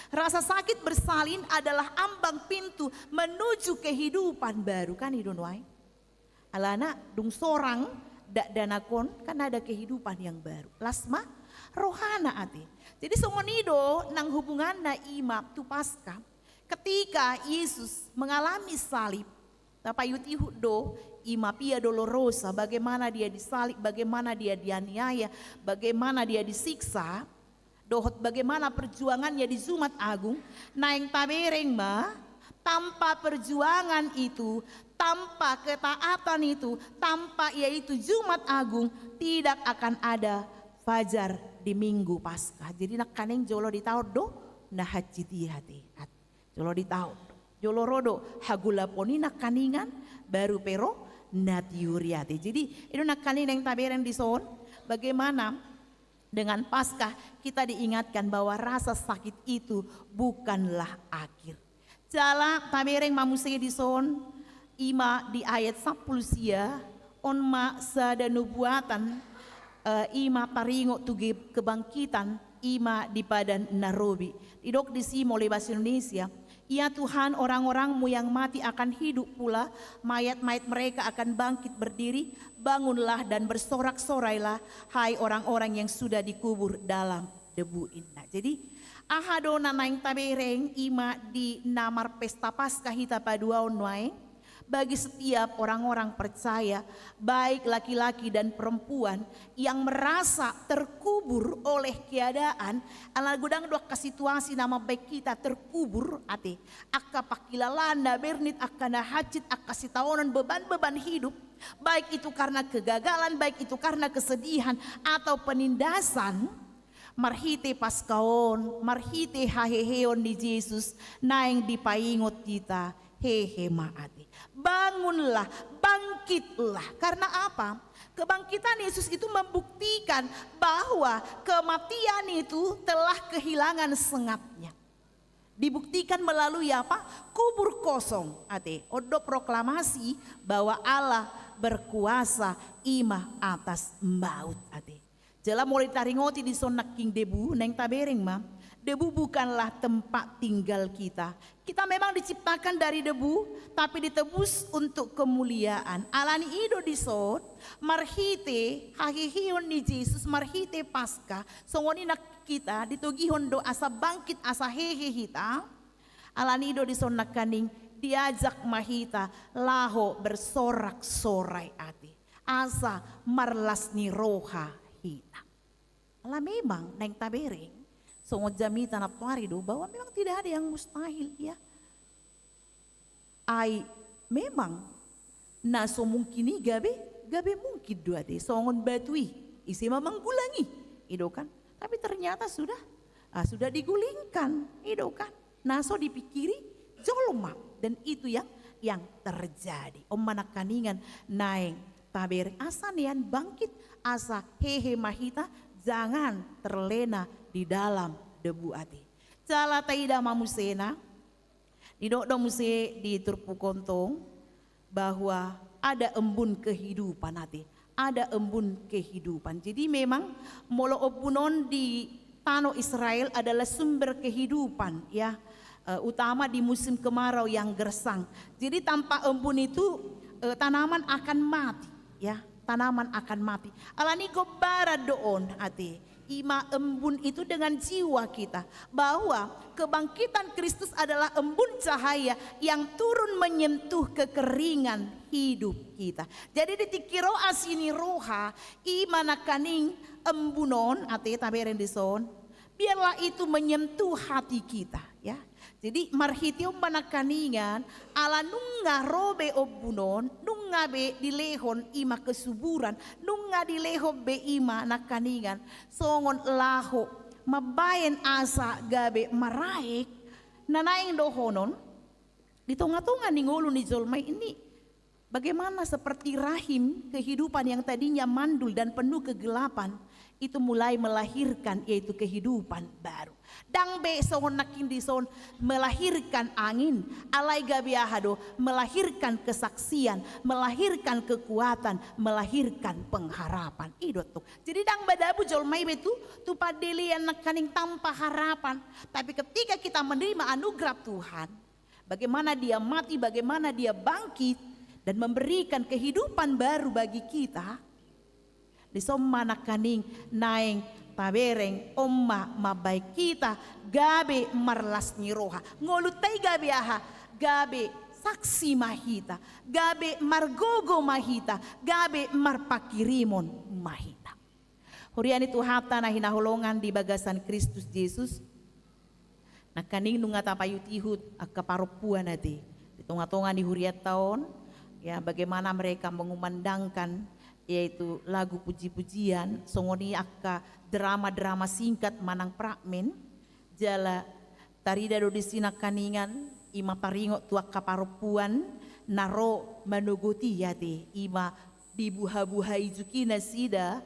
rasa sakit bersalin adalah ambang pintu menuju kehidupan baru, kan i do nuaeng. Alana dung sorang dakdanak on kan ada kehidupan yang baru. Las ma rohana ate. Jadi songon i do nang hubunganna i ma tu Paskah. Ketika Yesus mengalami salib, tapaihut-ihut do i ma Via Dolorosa, bagaimana dia disalib, bagaimana dia dianiaya, bagaimana dia disiksa, dohot bagaimana perjuangannya di Jumat Agung. Naeng tabereng ma, tanpa perjuangan itu, tanpa ketaatan itu, tanpa yaitu Jumat Agung, tidak akan ada Fajar di Minggu Paskah. Jadi nangkaning jolo ditaon do na hansit i ate. Jolo ditaon. Jolo ro do hagolapon i nangkaningan, baru pe ro na tiur i ate. Jadi, i do nangkaningan naeng tabereng dison, bagaimana dengan Paskah kita diingatkan bahwa rasa sakit itu bukanlah akhir. Jala tabereng ma muse dison, i ma di ayat sampulu sia, on ma sada nubuatan, eh, i ma taringot tu ge-, kebangkitan, i ma di Padan na Robi. Didok disi molo bahasa Indonesia, "Ya Tuhan, orang-orang-Mu yang mati akan hidup pula, mayat-mayat mereka akan bangkit berdiri, bangunlah dan bersorak-sorailah, hai orang-orang yang sudah dikubur dalam debu," ninna. Jadi, aha do na naeng tabereng, i ma di na marpesta Paskah hita paduahon nuaeng, bagi setiap orang-orang percaya, baik laki-laki dan perempuan yang merasa terkubur oleh keadaan, ala godang do angka situasi na mambaen hita terkubur ate, angka pangkilalaan na bernit, angka na hansit, angka sitaonon, beban-beban hidup, baik itu karena kegagalan, baik itu karena kesedihan atau penindasan, marhite Paskah on, marhite haheheon ni Jesus, naeng dipaingot hita, hehe ma ate. Bangunlah, bangkitlah. Karena apa? Kebangkitan Yesus itu membuktikan bahwa kematian itu telah kehilangan senyapnya. Dibuktikan melalui apa? Kubur kosong ate. On do proklamasi bahwa Allah berkuasa i ma atas maut ate. Jala molo ditaringoti dison nangkin debu, naeng tabereng ma, debu bukanlah tempat tinggal kita. Kita memang diciptakan dari debu, tapi ditebus untuk kemuliaan. Alani i do dison, marhite haheheon ni Jesus, marhite Paskah, songon i nangkin hita ditogihon do asa bangkit, asa hehe hita. Alani i do dison nangkaning, diajak ma hita laho bersorak-sorai ate, asa marlas ni roha hita. Ala memang naeng tabereng, songon jamita nantoari do, bahwa memang tidak ada yang mustahil, ya. Ai memang na so mungkin i gabe, gabe mungkin do ate, songon batu i, ise ma manggulang i, i do kan. Tapi ternyata sudah, ah, sudah digulingkan, i do kan. Na so dipikiri jolma, dan itu yang, yang terjadi. On ma nangkaningan naeng tabereng, asa nian bangkit, asa hehe ma hita, jangan terlena di dalam debu ate. Jala taida ma musena, didok do muse di turpuk on tong, bahwa ada embun kehidupan ate, ada embun kehidupan. Jadi memang molo embun on di tano Israel adalah sumber kehidupan, ya, eh, utama di musim kemarau yang gersang. Jadi tanpa embun itu, eh, tanaman akan mati, ya, tanaman akan mati. Alani gombaran do on ate, i ma embun itu dengan jiwa kita, bahwa kebangkitan Kristus adalah embun cahaya yang turun menyentuh kekeringan hidup kita. Jadi di tingki ro asi ni roha, i ma nangkaning embun on ate, tabereng dison, biarlah itu menyentuh hati kita, ya. Jadi marhite on ma nangkaningan, ala nunga ro be embun on, nunga be dilehon i ma kesuburan, nunga dilehon be i ma nangkaningan songon laho mambaen asa gabe maraek, na naeng dohonon, di tonga-tonga ni ngolu ni jolma i, bagaimana seperti rahim kehidupan yang tadinya mandul dan penuh kegelapan, itu mulai melahirkan, yaitu kehidupan baru. Ndang be songon nangkin dison melahirkan angin, alai gabe aha do, melahirkan kesaksian, melahirkan kekuatan, melahirkan pengharapan. I do tong. Jadi ndang madabu jolma i be tu, tu pandelean nangkaning tanpa harapan. Tapi ketika kita menerima anugerah Tuhan, bagaimana Dia mati, bagaimana Dia bangkit, dan memberikan kehidupan baru bagi kita, dison ma nangkaning naeng tabereng, on ma mambaen hita gabe marlas ni roha. Ngolunta i gabe aha? Gabe saksi ma hita, gabe margogo ma hita, gabe marpanghirimon ma hita. Huria ni Tuhanta na hinaholongan di bagasan Kristus Jesus, nangkaning nunga tapaihut-ihut angka parompuan ate di tonga-tonga ni hurianta on, ya, bagaimana mereka mengumandangkan, yaitu lagu puji-pujian, songon i angka drama-drama singkat manang fragmen, jala Tarida do disi nangkaningan, ima taringot tu angka parompuan na ro manogot i ate, ima dibuha-buhai juki nasida,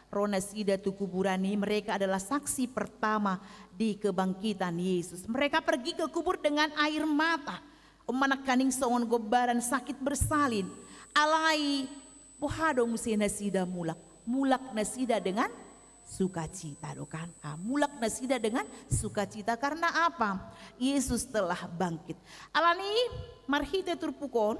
ro nasida tu kuburan i, mereka adalah saksi pertama di kebangkitan Yesus. Mereka pergi ke kubur dengan air mata. On ma nangkaning songon gombaran sakit bersalin. Alai boha do muse nasida mulak? Mulak nasida dengan sukacita do kan? Ah, mulak nasida dengan sukacita. Karena apa? Yesus telah bangkit. Alani marhite turpuk on,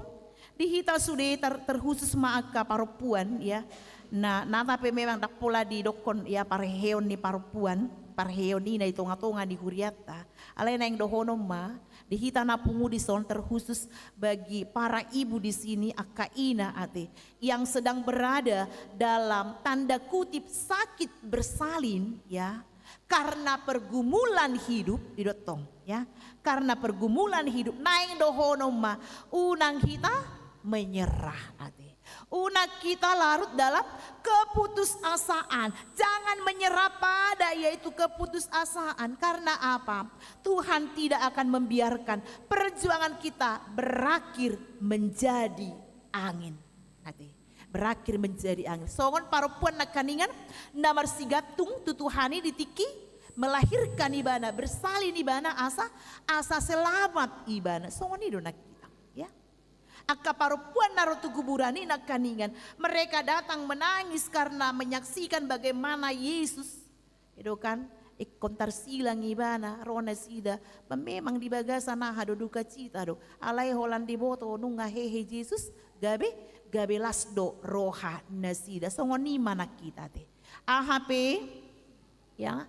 di hita sude ter-, terkhusus ma angka parompuan, ya. Na, nata pe memang ndang pola didokkon, ya, parheheon ni parompuan, parheheon i na di tonga-tonga ni hurianta. Alai naeng dohonon ma, di hita na pungu dison terkhusus bagi para ibu di sini, angka ina ate, yang sedang berada dalam tanda kutip sakit bersalin, ya, karena pergumulan hidup, i do tong, ya, karena pergumulan hidup, naeng dohonon ma, unang hita menyerah ate. Unang kita larut dalam keputusasaan. Jangan menyerah pada yaitu keputusasaan. Karena apa? Tuhan tidak akan membiarkan perjuangan kita berakhir menjadi angin. Ate. Berakhir menjadi angin. Songon parompuan nangkaningan na marsigantung tu Tuhan i di tingki melahirkan ibana, bersalin ibana asa, asa selamat ibana. Songon i do nangkiningan. Ya. Angka parompuan na ro tu kuburan i nangkaningan, mereka datang menangis karena menyaksikan bagaimana Yesus, i do kan, ingkon tarsilang ibana, ro nasida, ba memang di bagasan aha do, dukacita do. Alai holan diboto nunga hehe Jesus, gabe, gabe las do roha nasida. Songon i ma nangkiningan ate. Aha pe, ya,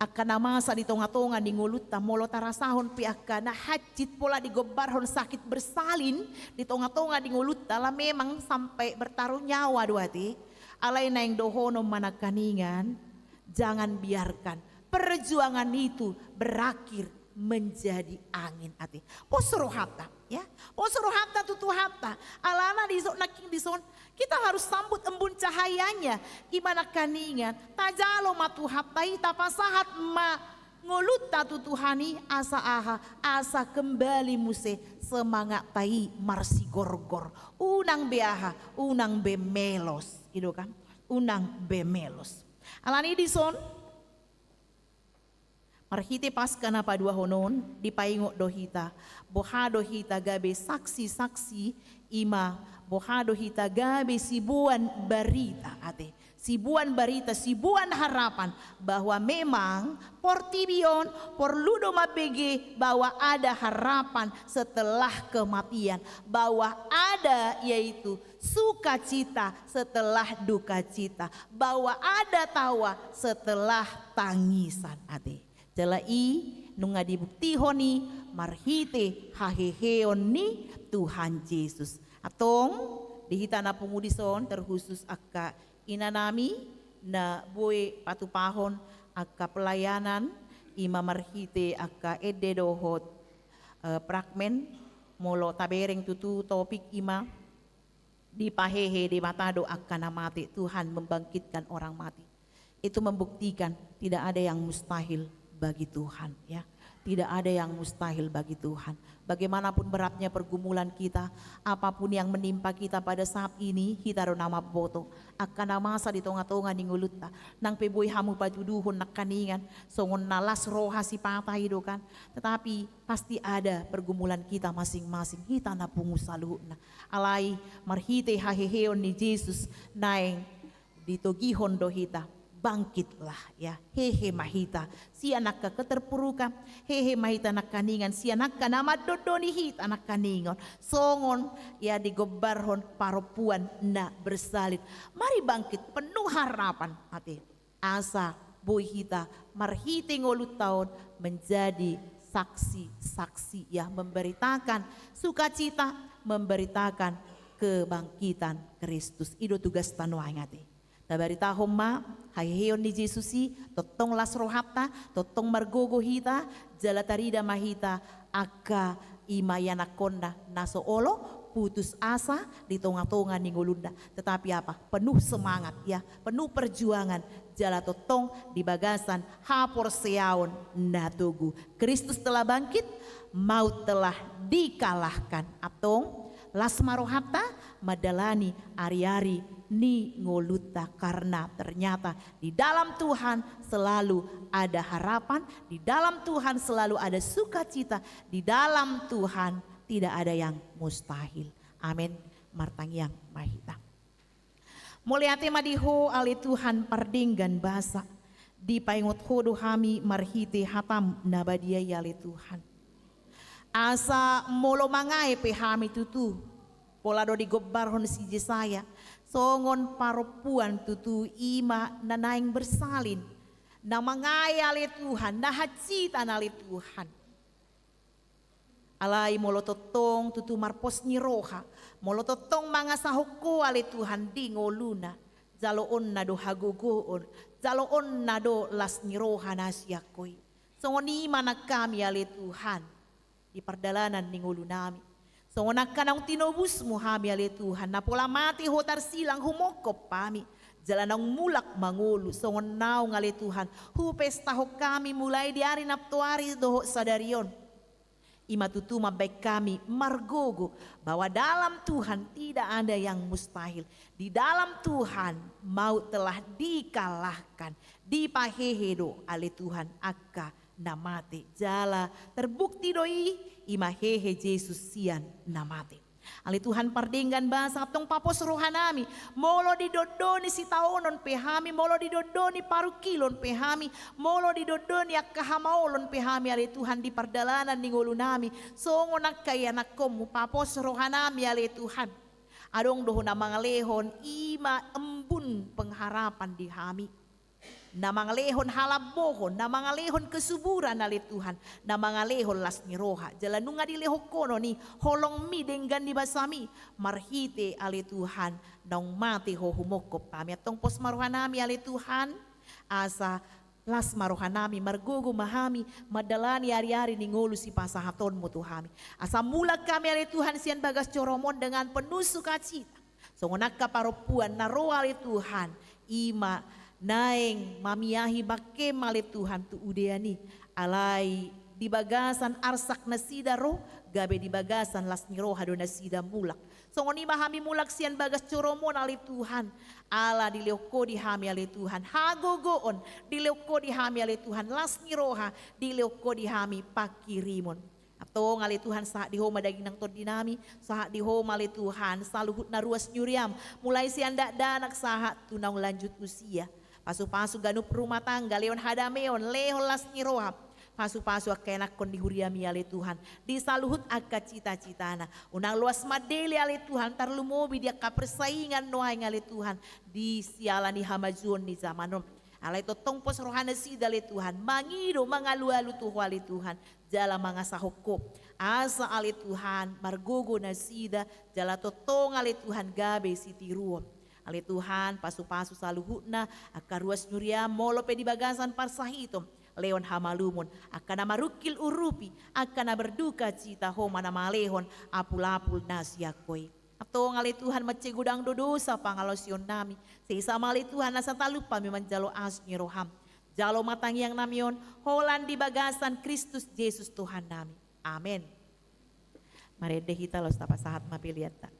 angka na masa di tonga-tonga ni ngolunta, molo tarasahon pe angka na hansit pola digombarhon sakit bersalin di tonga-tonga ni ngolunta, ala memang sampai bertaruh nyawa do ate. Alai naeng dohonon ma nangkaningan, jangan biarkan perjuangan itu berakhir menjadi angin ate. Pos rohanta, ya. Pos rohanta tu Tuhanta. Alana dison, nangkin dison, kita harus sambut embun cahayanya. Ima nangkaningan, tajalo ma Tuhanta i, tapasahat ma ngolunta tu Tuhan i, asa aha, asa kembali muse semangatta i marsigorgor. Unang be aha, unang be melos. I do kan? Unang be melos. Alani dison, marhite Paskah na paduahon on, dipaingot do hita, boha do hita gabe saksi-saksi, ima boha do hita gabe siboan barita, ate. Siboan barita, siboan harapan, bahwa memang portibi on porlu do mambege bahwa ada harapan setelah kematian, bahwa ada yaitu sukacita setelah dukacita, bahwa ada tawa setelah tangisan, ate. Jala i nunga dibuktihon i marhite haheheon ni Tuhan Jesus. Antong di hita na pungu dison, terkhusus angka inanami na boi patupahon angka pelayanan, ima marhite angka ende dohot, eh, fragmen, molo tabereng tutu topik ima, dipahehe Debata do angka na mate, Tuhan membangkitkan orang mati. Itu membuktikan tidak ada yang mustahil bagi Tuhan, ya. Tidak ada yang mustahil bagi Tuhan. Bagaimanapun beratnya pergumulan kita, apapun yang menimpa kita pada saat ini, hita do na mamboto. Angka na masa di tonga-tonga ni ngolunta, nang pe boi hamu patuduhon nangkaningan songon na las roha sipata i do kan. Tetapi pasti ada pergumulan kita masing-masing, hita na pungu saluhutna. Alai marhite haheheon ni Jesus naeng ditogihon do hita, bangkitlah, ya, hehe ma hita sian angka keterpurukan, hehe ma hita nangkaningan sian angka na mandondoni hita nangkaningan, songon, ya, digombarhon parompuan na bersalin. Mari bangkit penuh harapan, ate. Asa boi hita marhite ngolunta on menjadi saksi-saksi, ya, memberitakan sukacita, memberitakan kebangkitan Kristus. I do tugasta nuaeng, ate. Tabaritahon ma haheheon ni Jesus i, tongtong las rohanta, tongtong margogo hita, jala tarida ma hita angka ima ianakhonna na so olo putus asa di tonga-tonga ni ngoluna. Tetapi apa? Penuh semangat, ya, penuh perjuangan, jala tongtong di bagasan haporseaon na togu. Kristus telah bangkit, maut telah dikalahkan. Antong, las ma rohanta mandalani ari-ari ni ngolunta, karena ternyata di dalam Tuhan selalu ada harapan, di dalam Tuhan selalu ada sukacita, di dalam Tuhan tidak ada yang mustahil. Amen. Martangiang ma hita. Mauliate ma di Ho, ale Tuhan, pardenggan basa. Dipaingot Ho do hami marhite hataM na badia i, ale Tuhan. Asa molo mangae pe hami tutu, pola do digombarhon si Jesaya, songon parompuan tutu i ma na naeng bersalin, na mangae, ale Tuhan, na hansitan, ale Tuhan. Alai molo tongtong tutu marpos ni roha, molo tongtong mangasahon Ho, ale Tuhan, di ngoluna, jaloonna do hagogoon, jaloonna do las ni roha na sian Ho i. Songon i ma nang hami, ale Tuhan, di pardalanan ni ngolunami. Songon angka naung tinobusMu hami, ale Tuhan, na pola mate Ho tarsilang humongkop hami, jala naung mulak mangolu, songon naung, ale Tuhan, hupestahon hami mulai di ari na toari dohot sadari on. I ma tutu mambahen hami margogo bahwa dalam Tuhan tidak ada yang mustahil. Di dalam Tuhan maut telah dikalahkan. Dipahehe do, ale Tuhan, angka na mate. Jala terbukti do i, i ma hehe Jesus sian na mate. Ale Tuhan, pardenggan basa, antong papos rohanami. Molo didondoni sitaonon pe hami, molo didondoni parungkilon pe hami, molo didondoni angka hamaolon pe hami, ale Tuhan, di pardalanan ni ngolunami, songon angka ianakkonMu, papos rohanami, ale Tuhan. Adong do Ho na mangalehon, i ma embun pengharapan di hami. Na mangalehon halambohon, na mangalehon kesuburan, ale Tuhan, na mangalehon las ni roha. Jala nunga dilehonkonon i holongMi denggan ni basaMi, marhite, ale Tuhan, naung mate Ho humongkop hami. Antong pos ma rohanami, ale Tuhan, asa las ma rohanami, margogo ma hami mandalani ari-ari ni ngolu sipasahatonMu tu hami. Asa mulak hami, ale Tuhan, sian bagas joroM on dengan penuh sukacita. Songon angka parompuan na ro, ale Tuhan, i ma naeng mamiahi bangkeM, ale Tuhan, tu udean i. Alai di bagasan arsak nasida ro, gabe di bagasan las ni roha do nasida mulak. Songon i ma hami mulak sian bagas joroM on, ale Tuhan. Ala dilehon Ho di hami, ale Tuhan, hagogoon, dilehon Ho di hami, ale Tuhan, las ni roha, dilehon Ho di hami pangkirimon. Antong, ale Tuhan, sahat di Ho ma daging nang tondinami, sahat di Ho ma, ale Tuhan, saluhut na ruas ni huriaM, mulai sian dakdanak sahat tu naung lanjut usia. Pasu-pasu ganup rumah tangga, lehon hadameon, lehon las ni roha. Pasu-pasu angka ianakkon ni huriaMi, ale Tuhan, di saluhut angka cita-citana. Unang loas mandele, ale Tuhan, tarlumobi di angka persaingan nuaeng, ale Tuhan, di siala ni hamajuon ni jaman on. Alai tongtong pos rohanasida, ale Tuhan, mangido, mangalualu tu Ho, ale Tuhan, jala mangasahon Ho. Asa, ale Tuhan, margogo nasida, jala tongtong, ale Tuhan, gabe sitiruon. Ale Tuhan, pasu-pasu saluhutna angka ruas ni huriaM, molo pe di bagasan parsahiton, lehon hamalumon, angka na marungkil urupi, angka na berduka cita, Ho ma na mangalehon apul-apul na sian Ho i. Antong, ale Tuhan, mansai godang do dosa pangalaosionnami. Sesa ma, ale Tuhan, asa talup hami manjalo asi ni rohaM. Jalo ma tangiangnami on holan di bagasan Kristus Jesus Tuhannami. Amen. Marende hita laos tapasahat ma peleanta.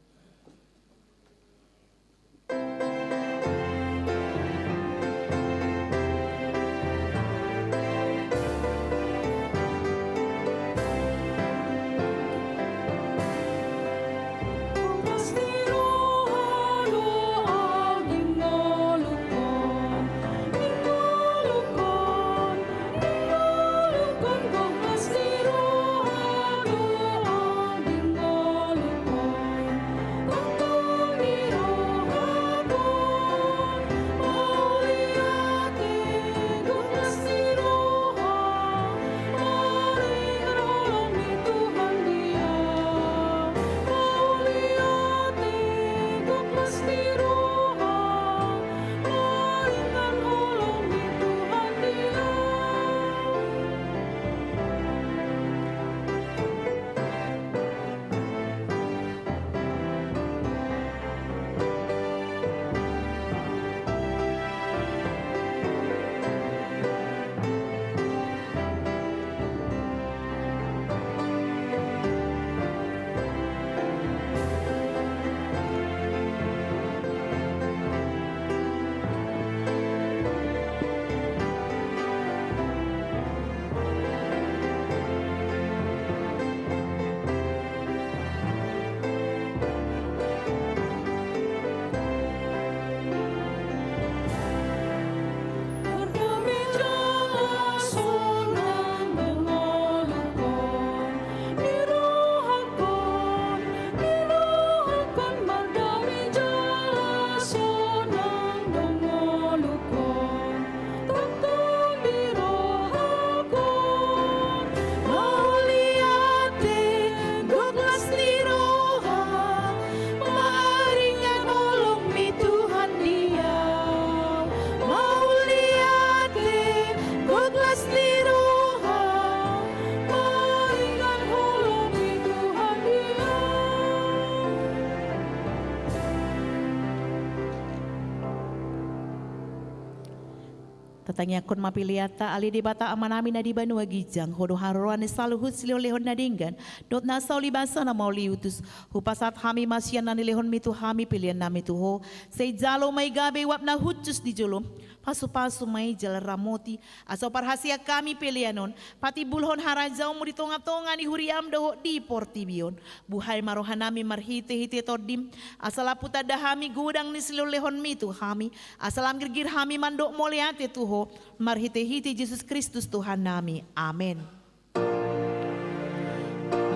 Tatangiangkon ma peleanta. Ale Debata Amanami na di banua ginjang, Ho do haroroan ni saluhut silehonlehon na denggan dohot na saulibasa na mauliutus. Hupasahat hami ma sian na nilehonMi tu hami peleannami tu Ho. Sai jalo ma i gabe uap na hushus di jolom. Pasupasu ma i jala ramoti, asa huparhaseang hami pelean on patimbulhon harajaonMu di tongatonga ni huriaM dohot di portibi on. Buhai ma rohanami marhitehite TondiM, asa lam hutanda hami godang ni silehonlehonMi tu hami, asa lam girgir hami mandok mauliate tu Ho, marhitehite Jesus Kristus Tuhannami. Amen.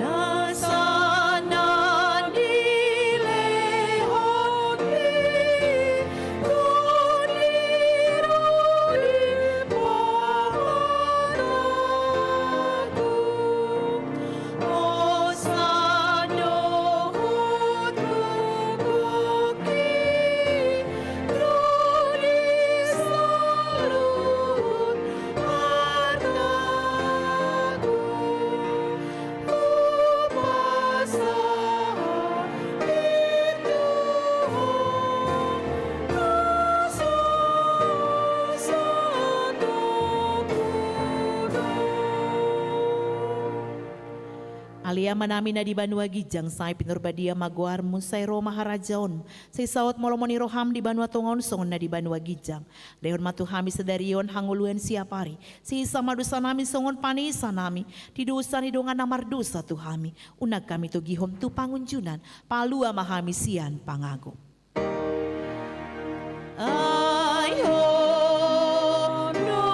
Na sana nilehonMi, tu ni ro di pamataku. Hosa dohot gokhon i, ro di saluhut artaku. Hupasahat i tu Ho, na so sandok hudok. Ale Amanami na di banua ginjang, sai pinarbadia ma goarMu, sai ro ma harajaonMu, sai saut ma lomo ni rohaM di banua tonga on songon na di banua ginjang. Lehon ma tu hami sadari on hangoluan siapari, sesa ma dosanami songon panesanami di dosa ni dongan na mardosa tu hami. Unang hami togihon tu pangunjunan, palua ma hami sian pangago. Ai Ho do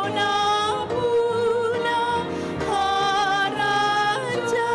nampuna harajaon.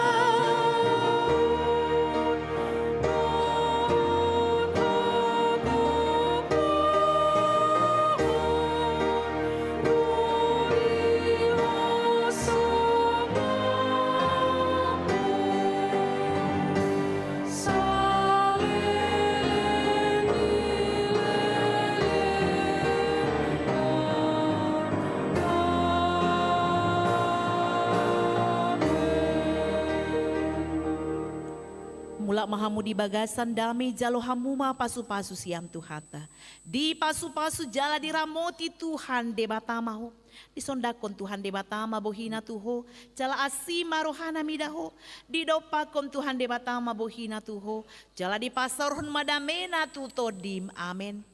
Mulak ma hamu di bagasan dame, jalo hamu ma pasupasu sian Tuhanta. Dipasupasu jala diramoti Tuhan Debata ma ho. Disondangkon Tuhan Debata ma bohiNa tu ho, jala asi ma rohaNa mida ho. Didompakkon Tuhan Debata ma bohiNa tu ho, jala dipasaorhon ma dameNa tu tondim. Amen.